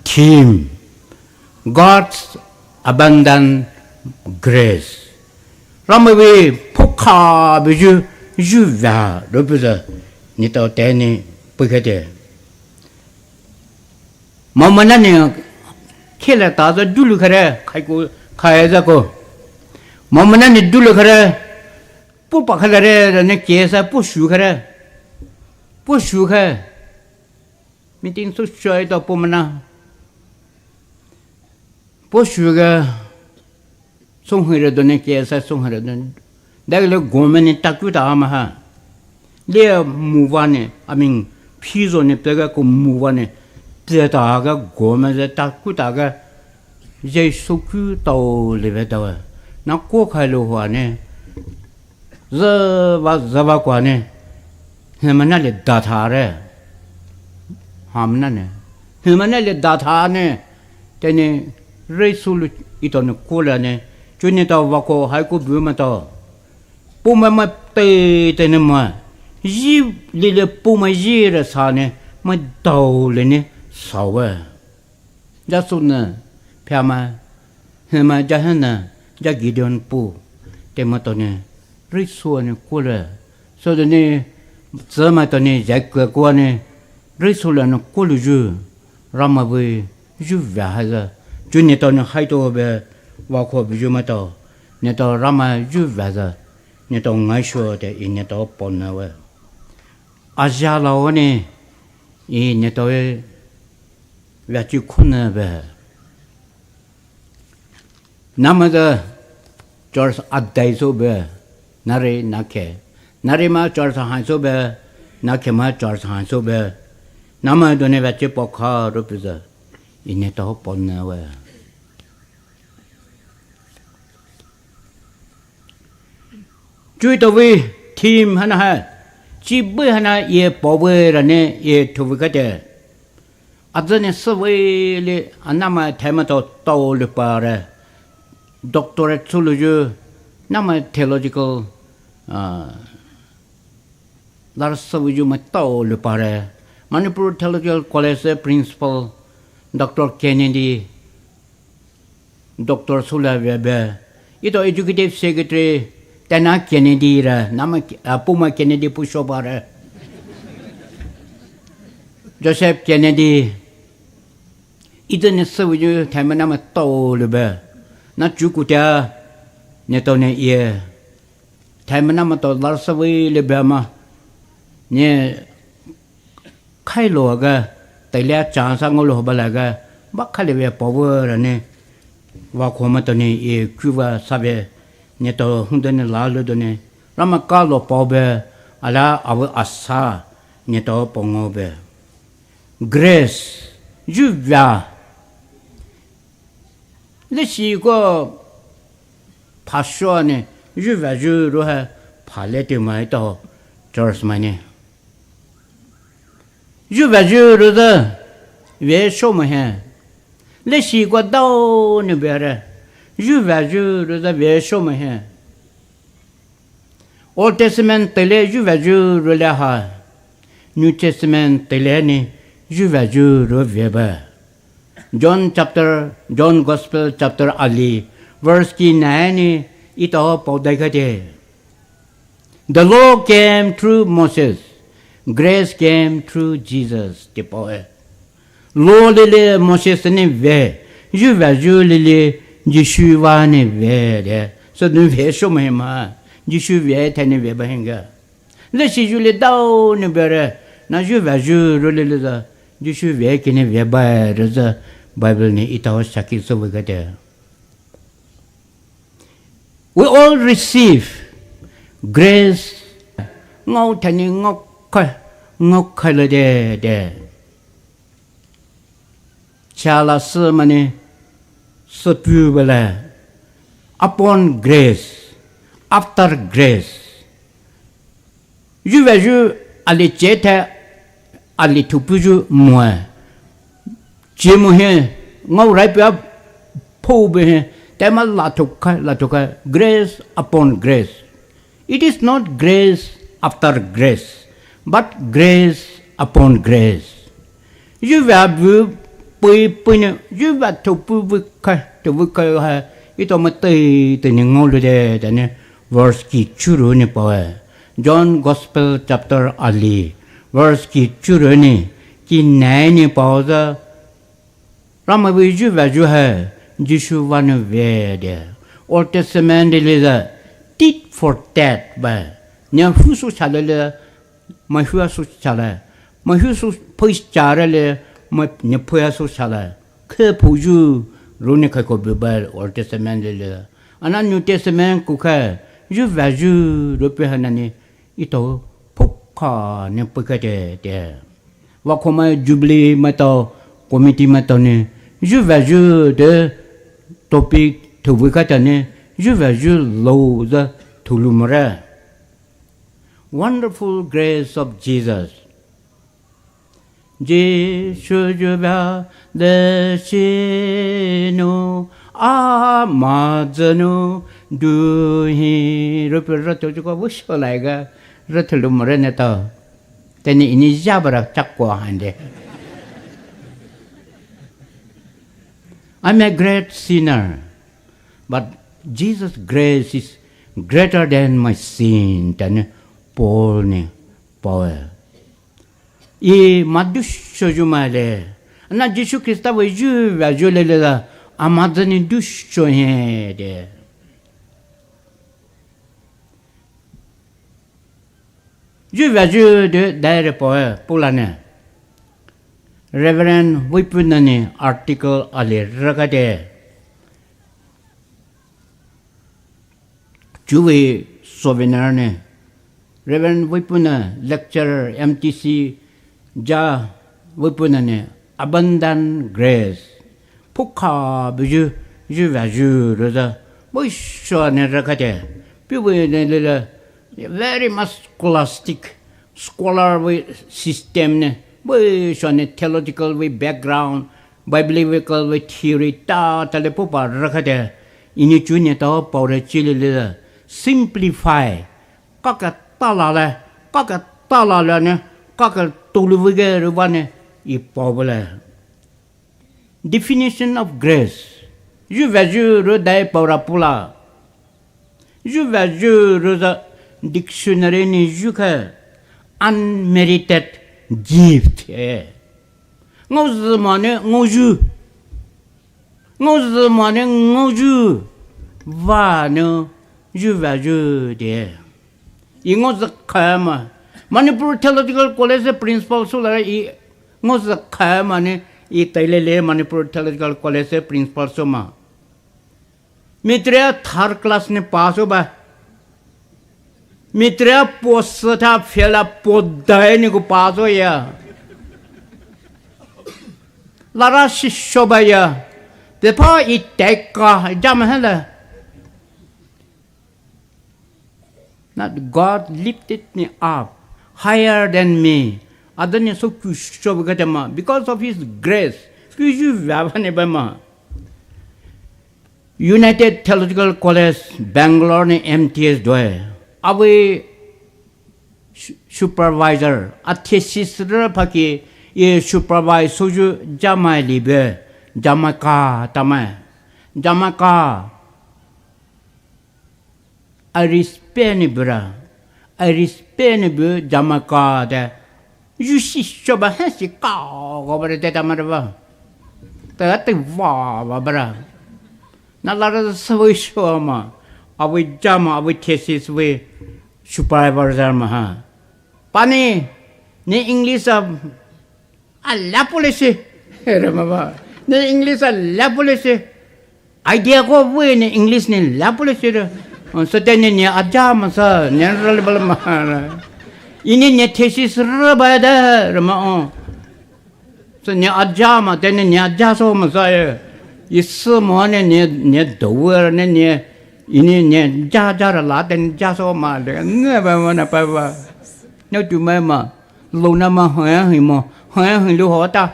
Theme. God's abundant grace. Rama we phukha be ju, ju via re biza. Neto te ni pukhe te. Mamana ni khela ta za dulu khare, khai ko, khai za ko. Mamana ni dulu khare, pu pa khala re, ne ke sa pu shu khare. Pu shu kha. Meeting su shoi to pu mana. Pu shu ga. Song hira done ke sa song hira done. Dagle gome ne taku ta ama ha. Le muva ne, I mean, phizo ne pega ko muva ne. Pega ta ga gome ze taku ta ga. Jesu ku tao le ve ta wa. Na ko khai lo hua ne. Zava, zava kwa ne. Hemana le da tha re. Hamana ne. Hemana le da tha ne. Tene re su lu ito ne kula ne. Chu ne ta wa ko hai ko bu ma ta. Pu ma ma te tene ma. Ji le le pu ma ji re sa ne. Ma dao le ne. Sa we. Ja su ne, phia ma, he ma, ja he ne, ja Gideon pu, te ma to ne, ri su ne kule, so de ne, ze ma to ne, ja ke kua ne, ri su le ne kulu ju, ra ma bu, ju via ha za, ju ne to ne hai to be, wa ko bu ju ma to, ne to ra ma ju via za, ne to ngai shu te i ne to pon na we. A ja la o ne, i ne to e, Vyachi khunü be. Namüzü church adai so be. Nare nakhe. Nare ma church han so be. Nakhe ma church han so be. Namü done vyachi pokha rupüzü. Ine to ponne we. Chui to we theme hana ha. Chi bui hana ye po we rane ye thuwe kate. Azane süwe le anama thema to tao le pare. Doctorate sulu ju nama theological, ah, lar süwe ju ma tao le pare. Manipur Theological College principal Doctor Kennedy Doctor Sula Vebe. Ito Executive Secretary Tana Kennedy ra, nama, ah, Puma Kennedy pushobare. Joseph Kennedy. Ito ne sewu ju thaima nama tao lube. Na chukutia ne tao ne ye. Thaima nama tao lar sewu lube ma. Ne khailo aga, taile chance ngolo balaga, ba khale ve power ne, wa khoma to ne e kuva save, ne to hunde ne la lo do ne, rama kalo pobe, ala awe asa, ne to pongo be. Grace, ju vya. Leshi ko phasho ne, ju vya ju ro ha, phale te mai to, church mai ne. Ju vya ju ro da, ve sho mo he. Leshi kwa dao ne bere. Ju vya ju ro da ve sho mo he. Old Testament tele ju vya ju ro le ha. New Testament tele ni ju vya ju ro ve ba. John chapter, John Gospel chapter ali, verse ki nai ni ito pao dai ka te. The law came through Moses, grace came through Jesus. Te pao e. Law lele Moses ne ve, ju vya ju lele Jisu wa ne ve de. So nu ve sho mo he ma, Jisu ve te ne ve ba henga. Leshi ju le dao ne bere, na ju vya ju ro lele da, Jisu ve ke ne ve ba re za, Bible ne ito saki so ve ga de. We all receive grace. Ngao thani ngao khai, ngao khai le de, de. Chala se mane, se pu bele. Upon grace, after grace. Ju vya ju ali che the, ali thupu ju mo e. Che mo he, ngao rai pia pho be he, tema la thuka, la thuka, grace upon grace. It is not grace after grace, but grace upon grace. Ju vya bu pui pui ne, ju vya thupu bu kai, thupu kai ha, ito ma tei tei ne ngao lu de, de ne, verse ki churu ne pao e. John Gospel chapter ali, verse ki churu ne, ki nai ne pao za, rama ve ju vya ju ha, Jisu wa ne ve de. Old Testament de le za, tit for tat ba. Ne hu su cha le le, ma hu su cha le. Ma hu su pui cha le le, ma ne pui su cha le. Khe phu ju, ro ne khai ko Bible, Old Testament le le. Ana New Testament ku kha, ju vya ju, ro pe ha na ne, ito phokha ne pui kha te, te. Wa khoma Jubilee ma to, committee ma to ne, ju vya ju de topic thu vu kha ta ne, ju vya ju lo za thu lu mo re. Wonderful grace of Jesus. Jisu ju vya de shi nu, a ma zanu, du hi, ro pe ro to ju ko vu sho lai ga, ro thu lu mo re ne to. Teni ini jabara chakwa hande. I'm a great sinner, but Jesus' grace is greater than my sin. Tani Paul ni Paul. I ma dusho ju ma le. Na Jisu Krista ve ju vya ju le le la. A ma zani dusho he de. Ju vya ju de dai re po e, pula ne. Reverend Wipuna ni article ali rakate. Ju ve souvenir ne. Reverend Wipuna lecturer M T C ja Wipuna ne abundant grace. Phukha bu ju, ju vya ju roza. Bo sho ne rakate. Pi ve ne le le. Very much scholastic, scholar ve system ne, ve sho ne theological ve background, biblical ve theory ta ta le popa rakate. Ini chu ne ta pao re chi le le simplify. Kaka ta la le, kaka ta la le ne, kaka tolu ve ge re va ne, i pao le. Definition of grace. Zhuvea zhurü dai paora pula. Zhuvea zhurü zü dictionary nou zhukhe unmerited gift e. Ngaozü moa nou ngaozhu. Ngaozü moa nou ngaozhu. Vanou zhuvea zhurü de. Ih ngaozü khaima. Manipur Theological College principal sü la ih ngaozü khaima nou ih tailele Manipur Theological College principal sü ma. Mitria third class nou pass sü ba. Mitria post ta fail a po dai nou ko pass sü ya. Lara shisho ba ya. Tepa ih teka jama hala. Not God lifted me up higher than me. Adani so kusho ba kata ma. Because of his grace. Kuju vava ne ba ma. United Theological College, Bangalore nou M T S doe. Awe su-, supervisor, a thesis rü phaki, ih supervise soju Jamaica libe, Jamaica tamai. Jamaica. I respect nou bra. I respect nou bu Jamaica de. Yu shi sho ba ha shi ka ko ba de ta ma de ba. Ta ta va ba bra. Na la de sui sho ma. Awe Jama, awe thesis we supervisor ma ha. Pani, ne English a ala policy. Rama ba. Ne English ala policy. Idea ko we ne English ne la policy de. Sa tene ne aja ma sa, ne ralibal ma. Ini ne thesis raba da, rama o. Sa ne aja ma, tene ne aja so ma sa ye. Ih sü mo ne, ne, ne do we ne, ne, ini ne ja, ja ra la, tene ja so ma de. Ne ba ma na pa ba. Ne tu ma ma. Lo na ma hoi hoi mo, hoi hoi lu ho ta.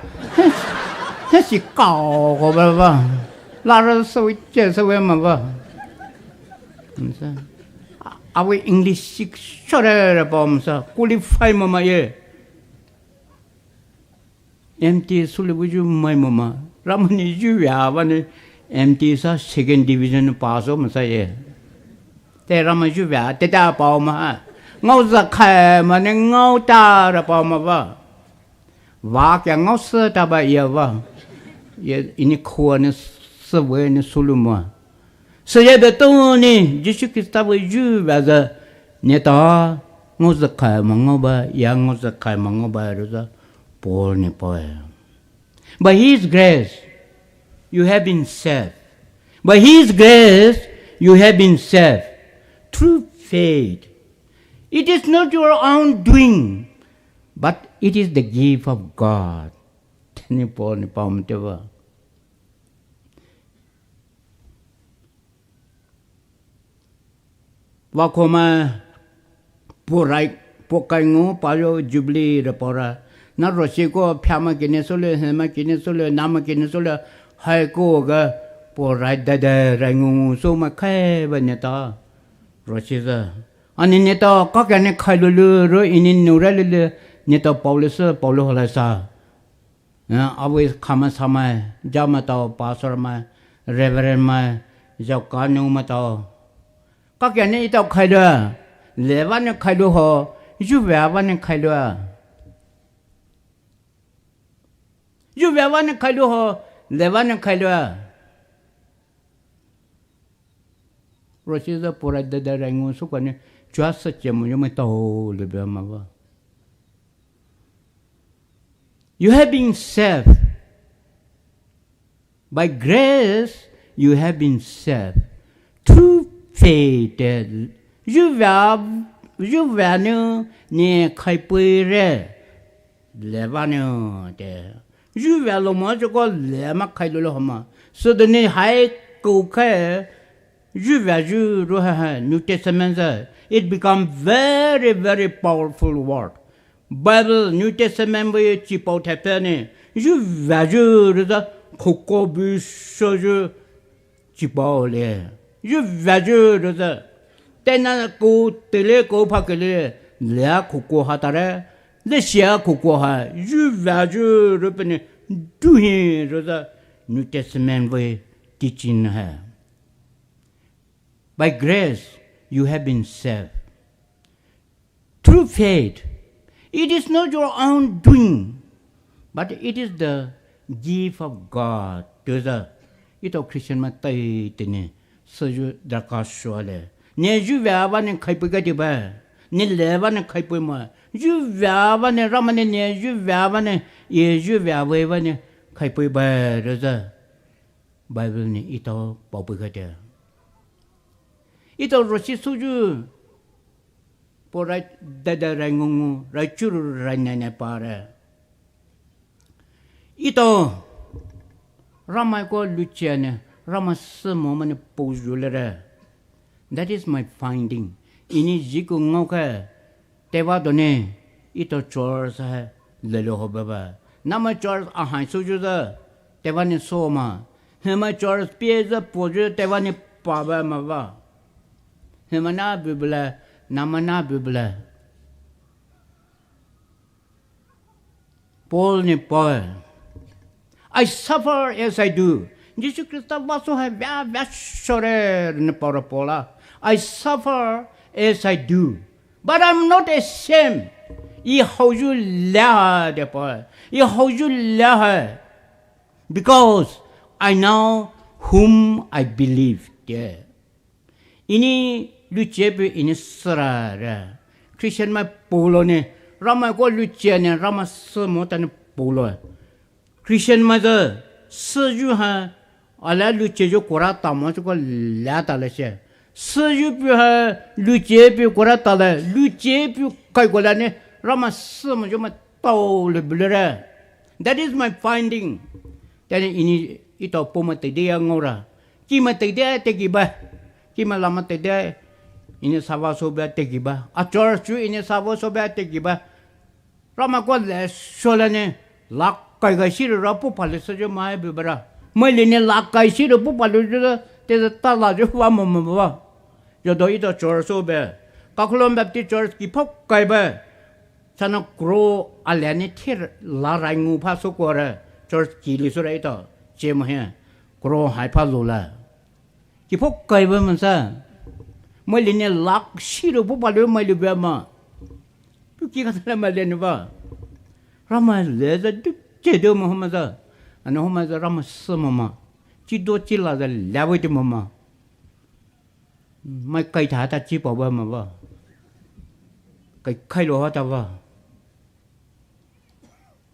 Ha shi ka ko ba ba. La ra so che so we ma ba. Sa. Awe English sik sore re ba ma sa. Qualify ma ma ye. M T sule bu ju mai ma ma. Ramani ju ya ba ne. M T sa second division pass o ma sa ye. Te rama ju vea, te ta pao ma. Ngao za khai ma ne ngao ta ra pao ma ba. Va kia ngao sü ta ba ia ba. Ia ini khua ne sü we ne sulu ma. Sü ia be to ne, Jisu Krista we ju vea za ne ta ngao za khai ma ngao ba, ia ngao za khai ma ngao ba ru za Paul ne pao e. By His grace, you have been saved. By His grace, you have been saved through faith. It is not your own doing, but it is the gift of God. Teni Paul ni pao mte ba. Vakhoma porai pokai ngu payo Jubilee re pora. Na roshi ko phama kine sule, hema kine sule, nama kine sule, hai ko ga porai dada rai ngu ngu so ma khai ba neta. Roshi za. Ani neta ka kane khai lulu ro ini nura lulu neta Paulus, Paulus hola sa. Eh, awe khama samai, jama tao, pastor mai, reverend mai, jao kanu ma tao. Ka kia ne itao khai lua, leva ne khai lu ho, juve ava ne khai lua. Juve ava ne khai lu ho, leva ne khai lua. Roshi za pura dada rai ngu su kane, chua sa che mo yo mai tao le be ma ba. You have been saved. By grace, you have been saved. Through faith, eh, juve, juve nu ne khai pui re. Leva nu te. Juve lo mo jo ko lema khai lo lo ma. So the ne hai ko khai juve ju ro ha ha New Testament za. It become very, very powerful word. Bible New Testament we chi pao thai pe ne. Juve ju ro za khoko bu so ju chi pao le. Juve ju ro za. Tena ko tele ko pha ke le. Le khoko ha ta re. Le shia khoko ha. Juve ju ro pe ne. Du hi ro za. New Testament we teaching hai. By grace, you have been saved. Through faith, it is not your own doing, but it is the gift of God. Tuza, ito Christian ma tai tene, seju daka shua le. Ne ju vea ba ne khai pui ka di ba. Ne le ba ne khai pui ma. Ju vea ba ne Ramai ne ne ju vea ba ne, ye ju vea ba ne khai pui ba. Tuza, Bible ne ito pao pui ka di. Ito rosi suju. Po rai dada rai ngungu, rai churu rai nene pare. Ito, Ramai ko luchia ne, Ramai semo mane poju lere. That is my finding. Ini jiku ngoke, teva done, ito church hai lelo ho baba. Nama church ahai suju da, teva ne so ma. Hema church pie za poju teva ne pa ba ma ba. Hema na bibla, nama na bibla. Paul ne Paul. I suffer as I do. Jisu Krista vaso hai vea vea shore ne Paul Paul a. I suffer as I do. But I'm not ashamed. I hauju la de Paul. I hauju la hai. Because I know whom I believe. De. Ini luchie pui ini sera re. Christian mai Paul ne, Ramai ko luchie ne, Ramai semo ta ne Paul. Christian mai za, seju ha, ala luchie ju kora tamo ju ko la ta le she. Seju pui ha, luchie pui kora ta le, luchie pui kai ko la ne, Ramai semo ju ma tao le bule re. That is my finding. Tene ini ito poma tede ya ngora. Kima tede teki ba. Kima lama tede. Ini sava sobe teki ba. A church chu ini sava sobe teki ba. Ramai ko le shola ne. Lakai ga shiro ra pu pale so jo mai be bara. Mai le ne lakai shiro pu pale jo te ta la jo wa mo mo ba. Jo do ito church sobe. Kakulon Baptist Church ki phok kai ba. Sana kro alani thir la rai ngu pha so ko re church ki li so re ito che mo he kro hai pha lo la. Ki phok kai ba man sa. Mai le ne lak shi ro pho pa lo mai le ba ma. Pu ki ka la mai le ne ba. Ramai le za du che do mo ma za. Ano ma za Ramai sa mo ma. Chi do chi la za la wei de mo ma. Mai kai tha ta chi pa ba ma ba. Kai khai lo ha ta ba.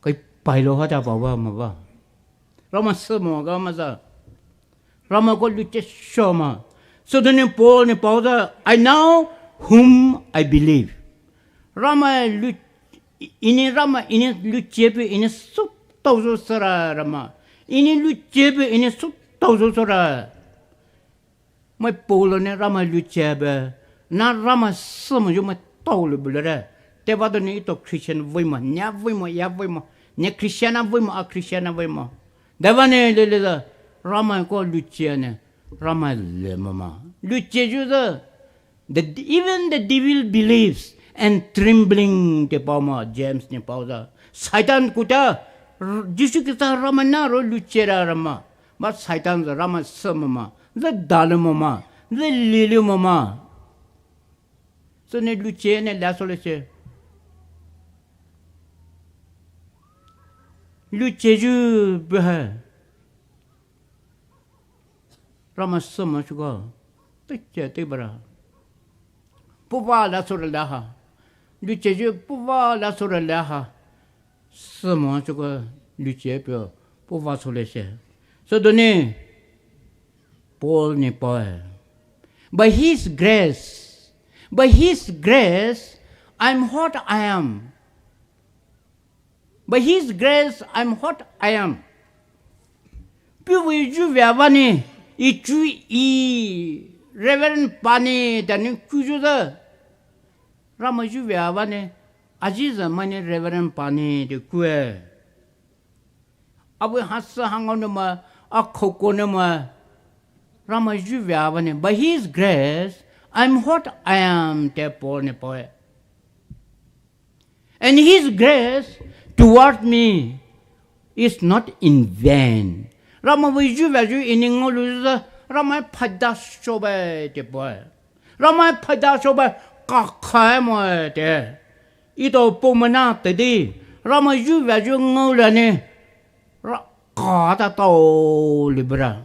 Kai pai lo ha ta pa ba ma ba. Ramai sa mo ga ma za. Ramai ko lu che sho ma. So the name Paul ne pao za, I know whom I believe. Ramai lu ini Ramai ini lu che pe ini su tao zo sa ra Ramai. Ini lu che pe ini su tao zo sa ra. Mai Paul ne Ramai lu che be, na Ramai sa mo ju mai tao lu bu le re. Te ba do ne ito Christian voi ma, nya voi ma, ya voi ma, ne Christian a voi ma, a Christian a voi ma. Da ba ne le le da, Ramai ko lu che ne, Ramai le ma ma. Lu che ju da, the, even the devil believes and trembling te pao ma, James ne pao da. Satan kuta, Jisu Krista Ramai na ro lu che ra Ramai. Ma Satan za Ramai sa ma ma, za da le ma ma, za le le ma ma. So ne lu che ne la so le che. Lu che ju bu ha. Ramai sa ma shu ga. Te che te ba ra. Pu va la so le la ha. Lu che ju pu va la so le la ha. Sa mo shu ga lu che pe pu va so le che. So do ne Paul ne pao. By his grace, by his grace, I'm what I am. By his grace, I'm what I am. Pu vei ju vea ba ne, i chu i Reverend pa ne, ta ne ku ju da. Ramai ju vea ba ne, a ji za mai ne Reverend pa ne, de ku e. A vei ha sa ha ngao ne ma, a khou ko ne ma. Ramai ju vea ba ne, by his grace, I'm what I am, te Paul ne pao. And his grace toward me is not in vain. Ramai vei zhuvea zhu Enou ngaolouyuza, Ramai phaida shobaite paoe. Ramai phaida shobaie kakhaimoe te. Etao Poumai na teidei, Ramai zhuvea zhu ngaolouyunie, ra- kata taolibaire.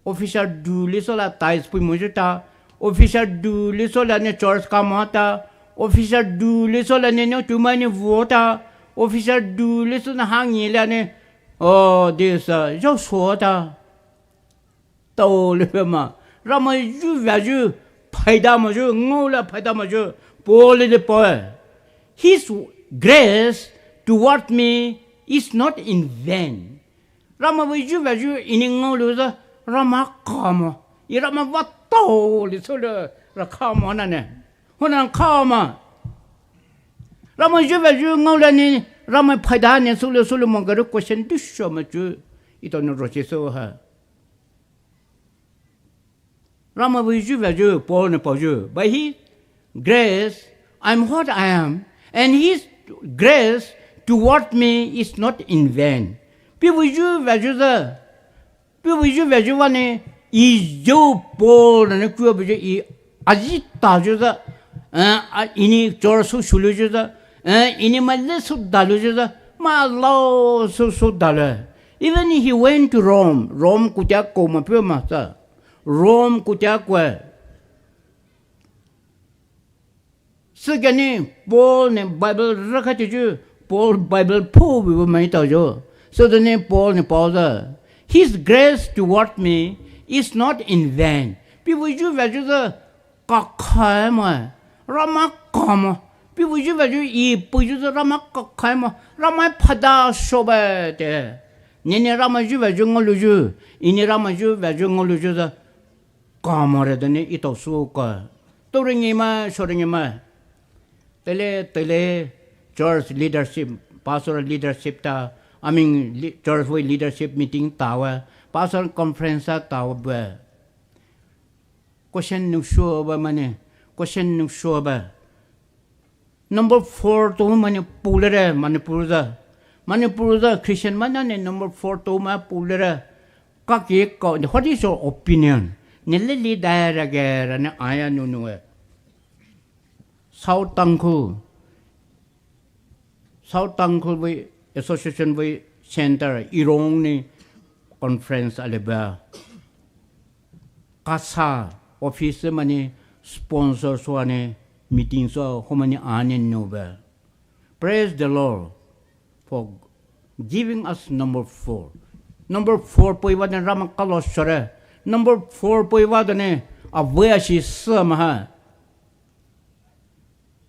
Officer du lisola tithes puhmoyu ta, officer du lisola ne church kamata, officer du lisola ne nou tumai ne vota, officer du liso ne hangi la ne, oh, this, uh, zhaoshota. Taolibaie ma, Ramai zhuvea zhu phaida moyu, ngaolouyua phaida moyu, Paul le paoe, His grace toward me is not in vain. Ramai vei zhuvea zhu Enou ngaolouyuza, Ramai kamo, E Ramai vah taoli soulou, ra kamo nane. Hona kamo. Ramai zhuvea zhu ngaolouyunie, Ramai phaida ne soulou soulou mo gari question dusho machu, etao nou rocheso ha. Ramai vei zhuvea zhu Paul ne paoyu, By His grace, I am what I am, and His grace toward me is not in vain. Puh vei zhuvea zhuza, puh vei zhuvea zhu vane, E zhou Paul ne kua buyu E azhitayu za, eh, a, Enou church sou shulouyu za, eh, Enou mai le sou dalouyu za, mai lao sou sou dalou. Even he went to Rome, Rome kutia kou ma puh ma sa. Rome kutia koue. Sükane Paul ne Bible rakha teyu, Paul Bible pho bubu mai taoyu. Sütane Paul ne paoza, His grace toward me is not in vain. Puh vei zhuvea zhuza kakhaimoe, Ramai kamo. Puh vei zhuvea zhu E peiyu za Ramai kakhaimo, Ramai phaida shobaite. Nenou Ramai zhuvea zhu ngaolouyu, Enou Ramai zhuvea zhu ngaolouyuza, kamore dane etao sou ka. Touringmai, shouringmai. Teile, teile, church leadership, pastor leadership ta, I mean, le-, church vei leadership meeting tawe, pastor conference ta tawe bue. Question nou shoba mane, question nou shoba. Number four tou mane pulere Manipur za. Manipur za Christian mai nane number four tou mai pulere. Kaki ka, what is your opinion? Ne lili daira gera ne aya nunue. South Tangkhul. South Tangkhul vei association vei center Irong ne conference aleba. Kasa office mane sponsor soane meeting so homane ane nobe. Praise the Lord for giving us number four. Number four peiva ne Ramai kalo shore. Number four peiva ne avea shi samaha.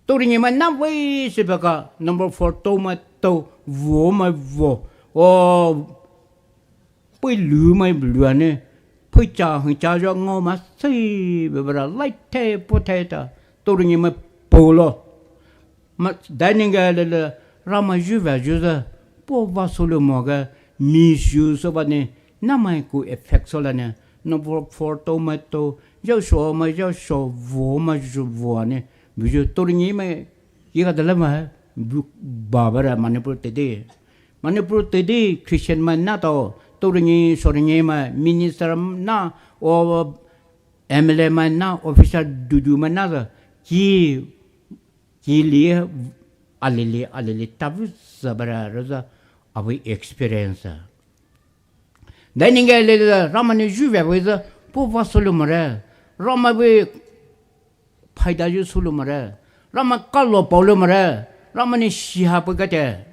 Touringmai na vei sibeka number four tou mai tou, vo mai vo. O, pei lu mai luane, pei cha hei cha yo ngao ma sei bebera lai the po the ta. Touringmai polo. Ma, dining ga lele, Ramai zhuvea zhuza, po va solo mo ga, misuse ba ne, namai ku effect sola ne, number four tou mai tou, yao sho mai yao sho, vo mai zhu vo ne, buyu touringmai, yi ga dala ma, bu, babara Manipur teidei. Manipur teidei Christian mai na tao, touringmai, shouringmai, minister na, o, M L A mai na, officer dudu mai na, ki, kili, alili, alili, tavu zabara, roza, avei experience. Dining ga lele, Ramai ne zhuvea vei za, po va solo mare, Ramai vei phaida yu solo mare, Ramai kalo paolo mare, Ramai ne shiha pe gate.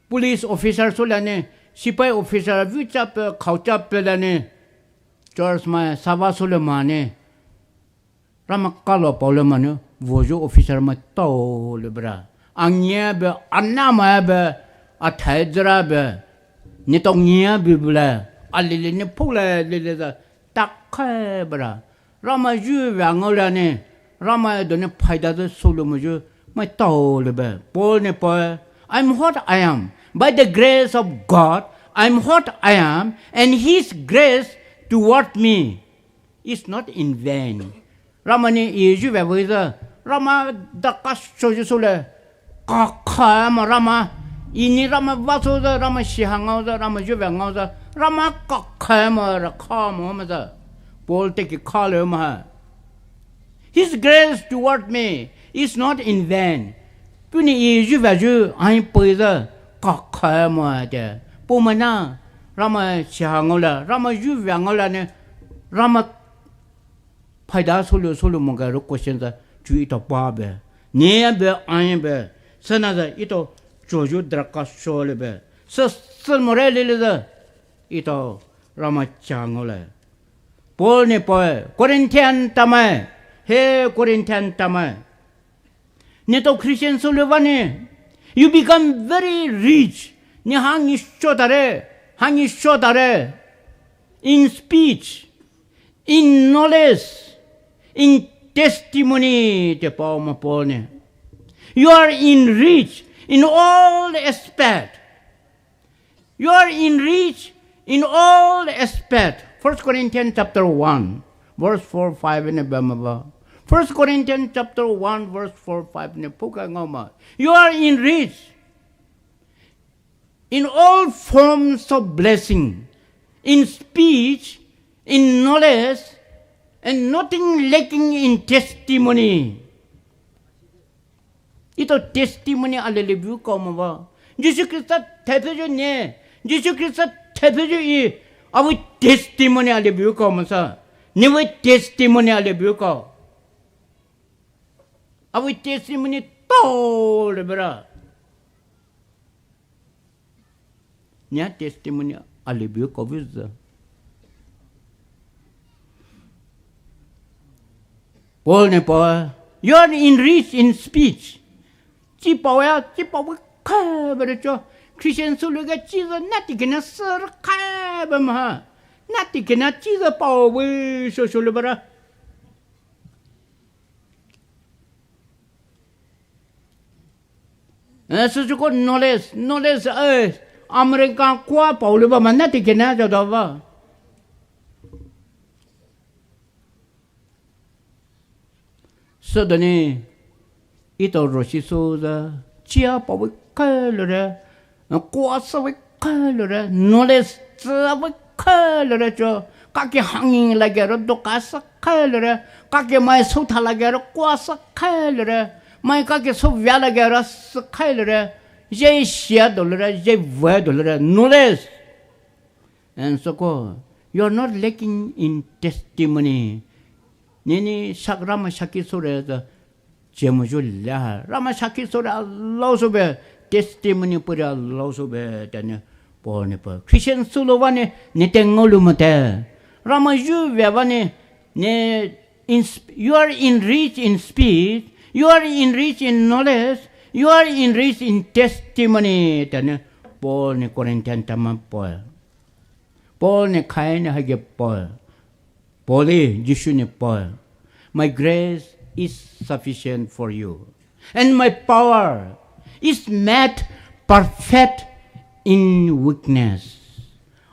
Police officer sola ne, sipai officer vu cha pe, khao cha pe la ne, church mai sava solo mane, Ramai kalo paolo mane, voyu officer mai tao le bra. Angia be, anama be, athai jara be, ne tao ngia be bula, alili ne phola lele za, takha bra. Ramai zhuvea ngaolouyunie, Ramai donou phaida zü solo moyu, mai tao lebe. Paul ne paoe, "I am what I am. By the grace of God, I am what I am, and His grace toward me is not in vain." Ramai ne e zhuvea vei zü, Ramai daka shoyu sole, kakha mo Ramai, ini Ramai vasouzü, Ramai shiha ngaozü, Ramai zhuvea ngaozü, Ramai kakha mo, rakha mo maza. Paul teki khalou maha. His grace toward me is not in vain. Puhnou Eye zhuveayu ahi peizü kakha mo te. Puh maina Ramai shiha ngaola, Ramai zhuvea ngaola ne, Ramai phaida soulou soulou moga ro question zü chu etao pabe. Ne be ahi be. Süna zü etao choyu draka shole be. Sü sü more lele zü etao Ramai shiha ngaola. Paul nou paoe, Corinthian tamai, he Corinthian tamai. Neletao Christian soulou vanou, you become very rich. Ne hangi shotare, hangi shotare. In speech, in knowledge, in testimony, te pao ma Paul nou. You are enriched in all aspect. You are enriched in all aspect. First Corinthians chapter one, verse four, five ne bamaba. First Corinthians chapter one, verse four, five ne puka ngaoma. You are enriched in all forms of blessing, in speech, in knowledge, and nothing lacking in testimony. Etao testimony ali libiu kaoma ba. Jisu Khrista thaipheiyu ne. Jisu Khrista thaipheiyu e. Avei testimony ali biu kaoma sa. Nevei testimony ali biu kao. Avei testimony tao le bera. Nia testimony ali biu kaovei zü. Paul nou pao, you are enriched in speech. Chi paoya, chi paovei khaibere cho. Christian soulou ga chi zü nati kena sü khaibema. Nati kena chi zü paovei sho sho le bera. Eh, süsü ko knowledge, knowledge, eh, America kua paolou ba ma nati kena jao dao ba. Südonou, etao roshi sou zü, chia paovei khailore, eh, kua süvei khailore, knowledge süvei khailore cho, kake hanging lage ro doka sü khailore, kake mai southa lage ro kua sü khailore, mai kake souvea lage ro sü khailore, ye shia dolore, ye vei dolore, knowledge. And so ko, you are not lacking in testimony. Nenou shak Ramai shaki soure zü, chemoyu lia ha. Ramai shaki soure alao soube, testimony pure alao soube, tane Paul nou pao. Christian soulou vanou, ne te ngaolou mo te. Ramai zhuvea vanou, ne in sp-, you are enriched in speech, you are enriched in knowledge, you are enriched in testimony, tane Paul nou Corinthian tamai pao. Paul nou khai nou hage pao. Paul e, Jisu nou pao. My grace is sufficient for you. And my power is made perfect in weakness.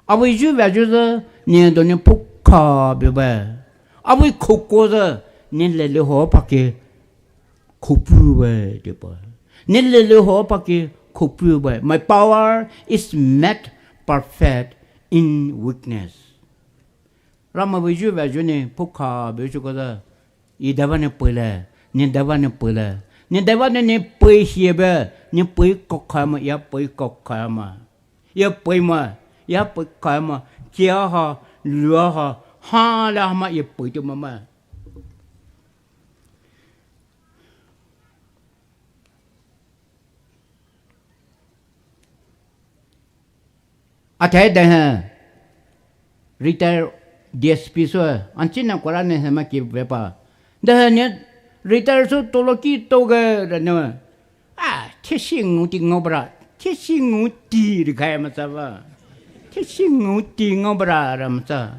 Avei zhuveayu zü, ne donou phoukhai bue. Avei khouko zü, ne lele ho pake khoupu bue, te pao. Ne lele ho pake khoupu bue. My power is made perfect in weakness. Ramai vei zhuveayu nou phoukhai bue sho ko zü, e dava nou peile, ne dava nou peile, ne dava nou nou pei hie bue, nou pei kakhai ma, ya pei kakhai ma, ya pei ma, ya pei khai ma, kia ha, lua ha, ha la ha ma, ya pei te ma ma. Athai dahe, retire D S P sü, anchi na kora ne hema ki vepa. Dahe ne retire sü tolo ki toge re ne. Ah, thesi nguti ngaobra, thesi nguti rikhai ma sa ba. Thesi nguti ngaobra ra ma sa.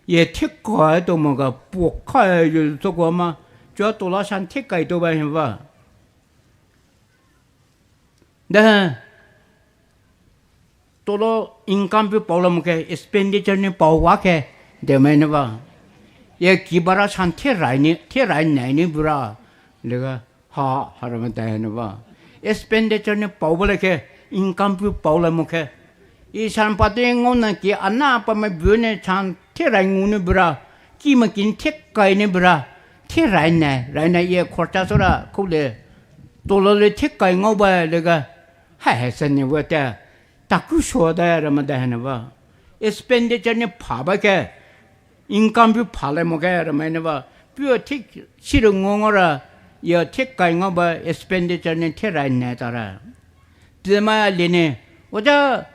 Ye thekai to moga pokhai yu soko ma, chua tola san thekai to ba hin ba. Dahe, tolo income pu paola mo ke, expenditure nou paowa ke, de mai ne ba. Ye kibara san therai ne, therai nai ne bura, lega, ha, harama dahe ne ba. Expenditure ne paoba lakhe, income pu paola mokhe. Isan pate ngona ki ana pa me bu ne chan the rai ngu ne bura, ki me kin the kai ne bura, the rai ne, rai ne ye khorcha sora khule, tolo le the kai ngau ba lega, ha ha sa ne wa ta, taku so da ra ma da ha ne ba. Expenditure ne pha ba ke, income pu pha le mokhe ra ma ne ba. Pu the siro ngongora, ya the kai ngau ba, expenditure ne the rai ne ta ra. Tima le ne, oja,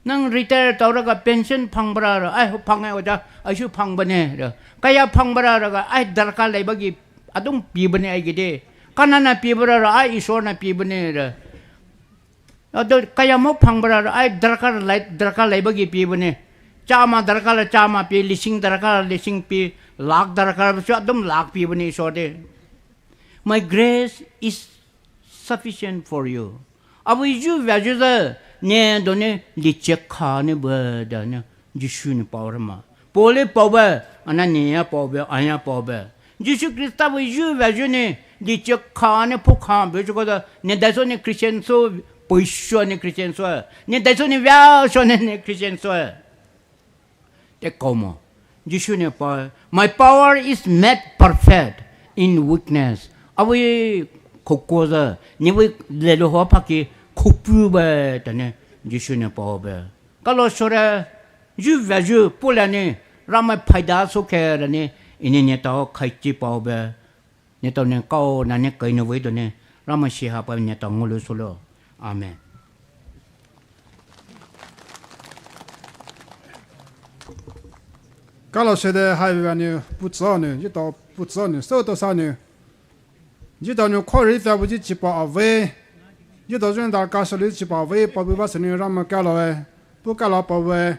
nang retire tau ra ka pension phang bara ra, ai, phang ai oja, ai shu phang ba ne ra. Kaya phang bara ra ka, ai, darkar lai ba ki, adung pi ba ne ai ki de. Kana na pi bara ra, ai, Isor na pi ba ne ra. Ado kaya mo phang bara ra, ai, darkar lai, darkar lai ba ki pi ba ne. Chama darkar la chama pi, lising darkar la lising pi, lakh darkar ba shu adung lakh pi ba ne Isor de. My grace is sufficient for you. Abui ju vya ju za ne do ne li chek kha ne ba da ne Jisu ne pao ra ma. Paul le pao ba, ana ne ya pao ba, aya pao ba. Jisu Krista bui ju vya ju ne li chek kha ne phu kha ba ju ko da ne dai so ne Christian so, pui sho ne Christian so, ne dai so ne vya sho ne ne Christian so. Te komo. Jisu ne pa, "My power is made perfect in weakness." Abui khoko za, ne bui lelo ho phaki khopu ba, ta ne Jisu ne pao ba. Kalo sora, ju vya ju pula ne, Ramai phaida so khe ra ne, ini ne tao khai chi pao ba. Ne tao ne kao na ne kai ne wei do ne, Ramai shi ha pa ne tao ngulu solo. Amen. Kalo sede hai vya ne, pu tsa ne, ji tao pu tsa ne, so to sa ne. Ji tao ne kho ri ta bu ji chi pa a wei. Ji tao jun da ka so li chi pa wei, pa bu ba se ne Ramai kalo e. Pu kalo pa wei.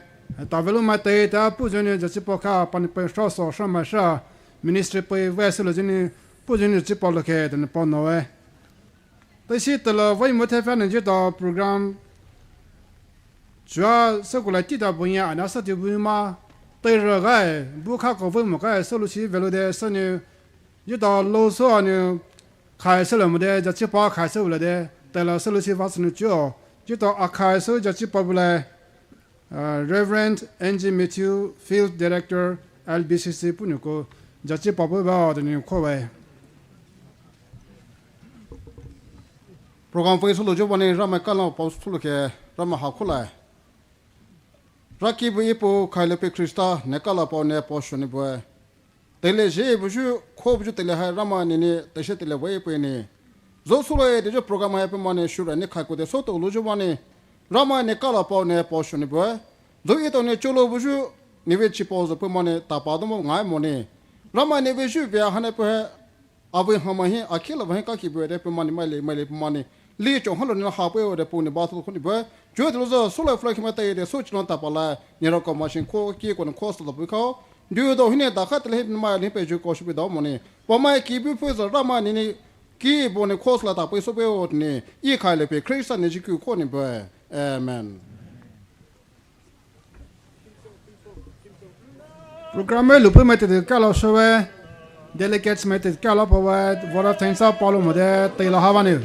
Ta velu mai te ta pu jun ne ja chi pa kha pa ne pe sho so sho mai sha. Ministry pe wei se lo jun ne pu jun ne chi pa lo khe ta ne pa no e. Te shi te lo wei mo the fa ne ji tao program. Chua se ku la ti ta bu ya na sa ti bu ma. Te ra ga e, bu kha ko wei mo ga e, so lu shi velu de so ne. Ji tao lo so ne khai se lo mo de, ja chi pa khai se lo de, te lo se lo si va se ne chuo. Ji tao a khai se ja chi pa bu le, uh, Reverend N G Matthew, Field Director, L B C C pu ne ko, ja chi pa bu ba de ne ko wei. Program wei so lo jo ba ne Ramai kalo pao so lo khe, Ramai ha ko lai. Raki bu ipu khai le pe Krista, ne kalo pao ne pao sho ne bu e. Tele je buju, kho buju tele hai Ramai nini, teshe tele wei pui ni. Zo sulo e de jo program hai pui mani shura ni khai ko de so to lu ju mani. Ramai ni kala pao ne pao shu ni bue. Zo ito ni cholo buju, ni we chi pao zo pui mani tapa do mo ngai mo ni. Ramai ni we ju we hane pui he. Abui hama hi, akhi la bahi kaki bue de pui mani mai le, mai le pui mani. Li chong halo ni ha pui o de pui ni ba tho ko ni bue. Ju de lo zo sulo flo ki ma te de so chi lon tapa la. Ni ro ko ma shin ko ki ko ni ko so da pui ko. Diu do hine da khat le hin mai le pe ju ko shu bi do mo ni. Pamai ki bu pui zo Ramai nini ki bo ni ko sla ta pui so be o ni. I khai le pe Christian ni ji ku ko ni be. Amen. Program me lu pui mai te de ka lo so we. Delegates mai te ka lo pa we. Vote of thanks pa lo mo de te lo ha wa ni.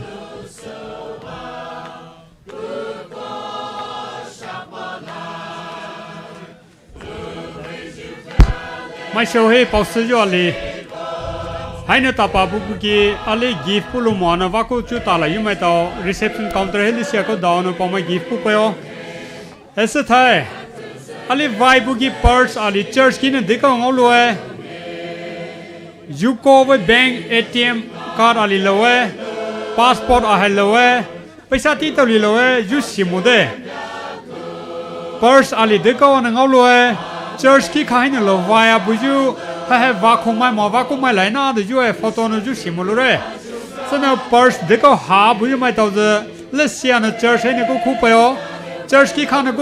Mai show he pause jo ali. Haina tapa buku ki ali gift pulu mo ana vaku chu tala yu mai tao reception counter he lisia ko dao no pamai gift pu peo. Ese thai. Ali vai buki purse ali church ki ne dikao ngau lue. Yuko we bank A T M card ali lue. Passport ahai lue. Paisa ti tao li lo e, ju si mo de. Purse ali de kau ana ngau lo e. Church ki kha hina lo vaya buju. Ha he va khong mai mo va khong mai lai na de ju e photo no ju si mo lo re. Sana purse de kau ha buju mai tao ze. Le sia na church hina ko khu pe o. Church ki kha na ko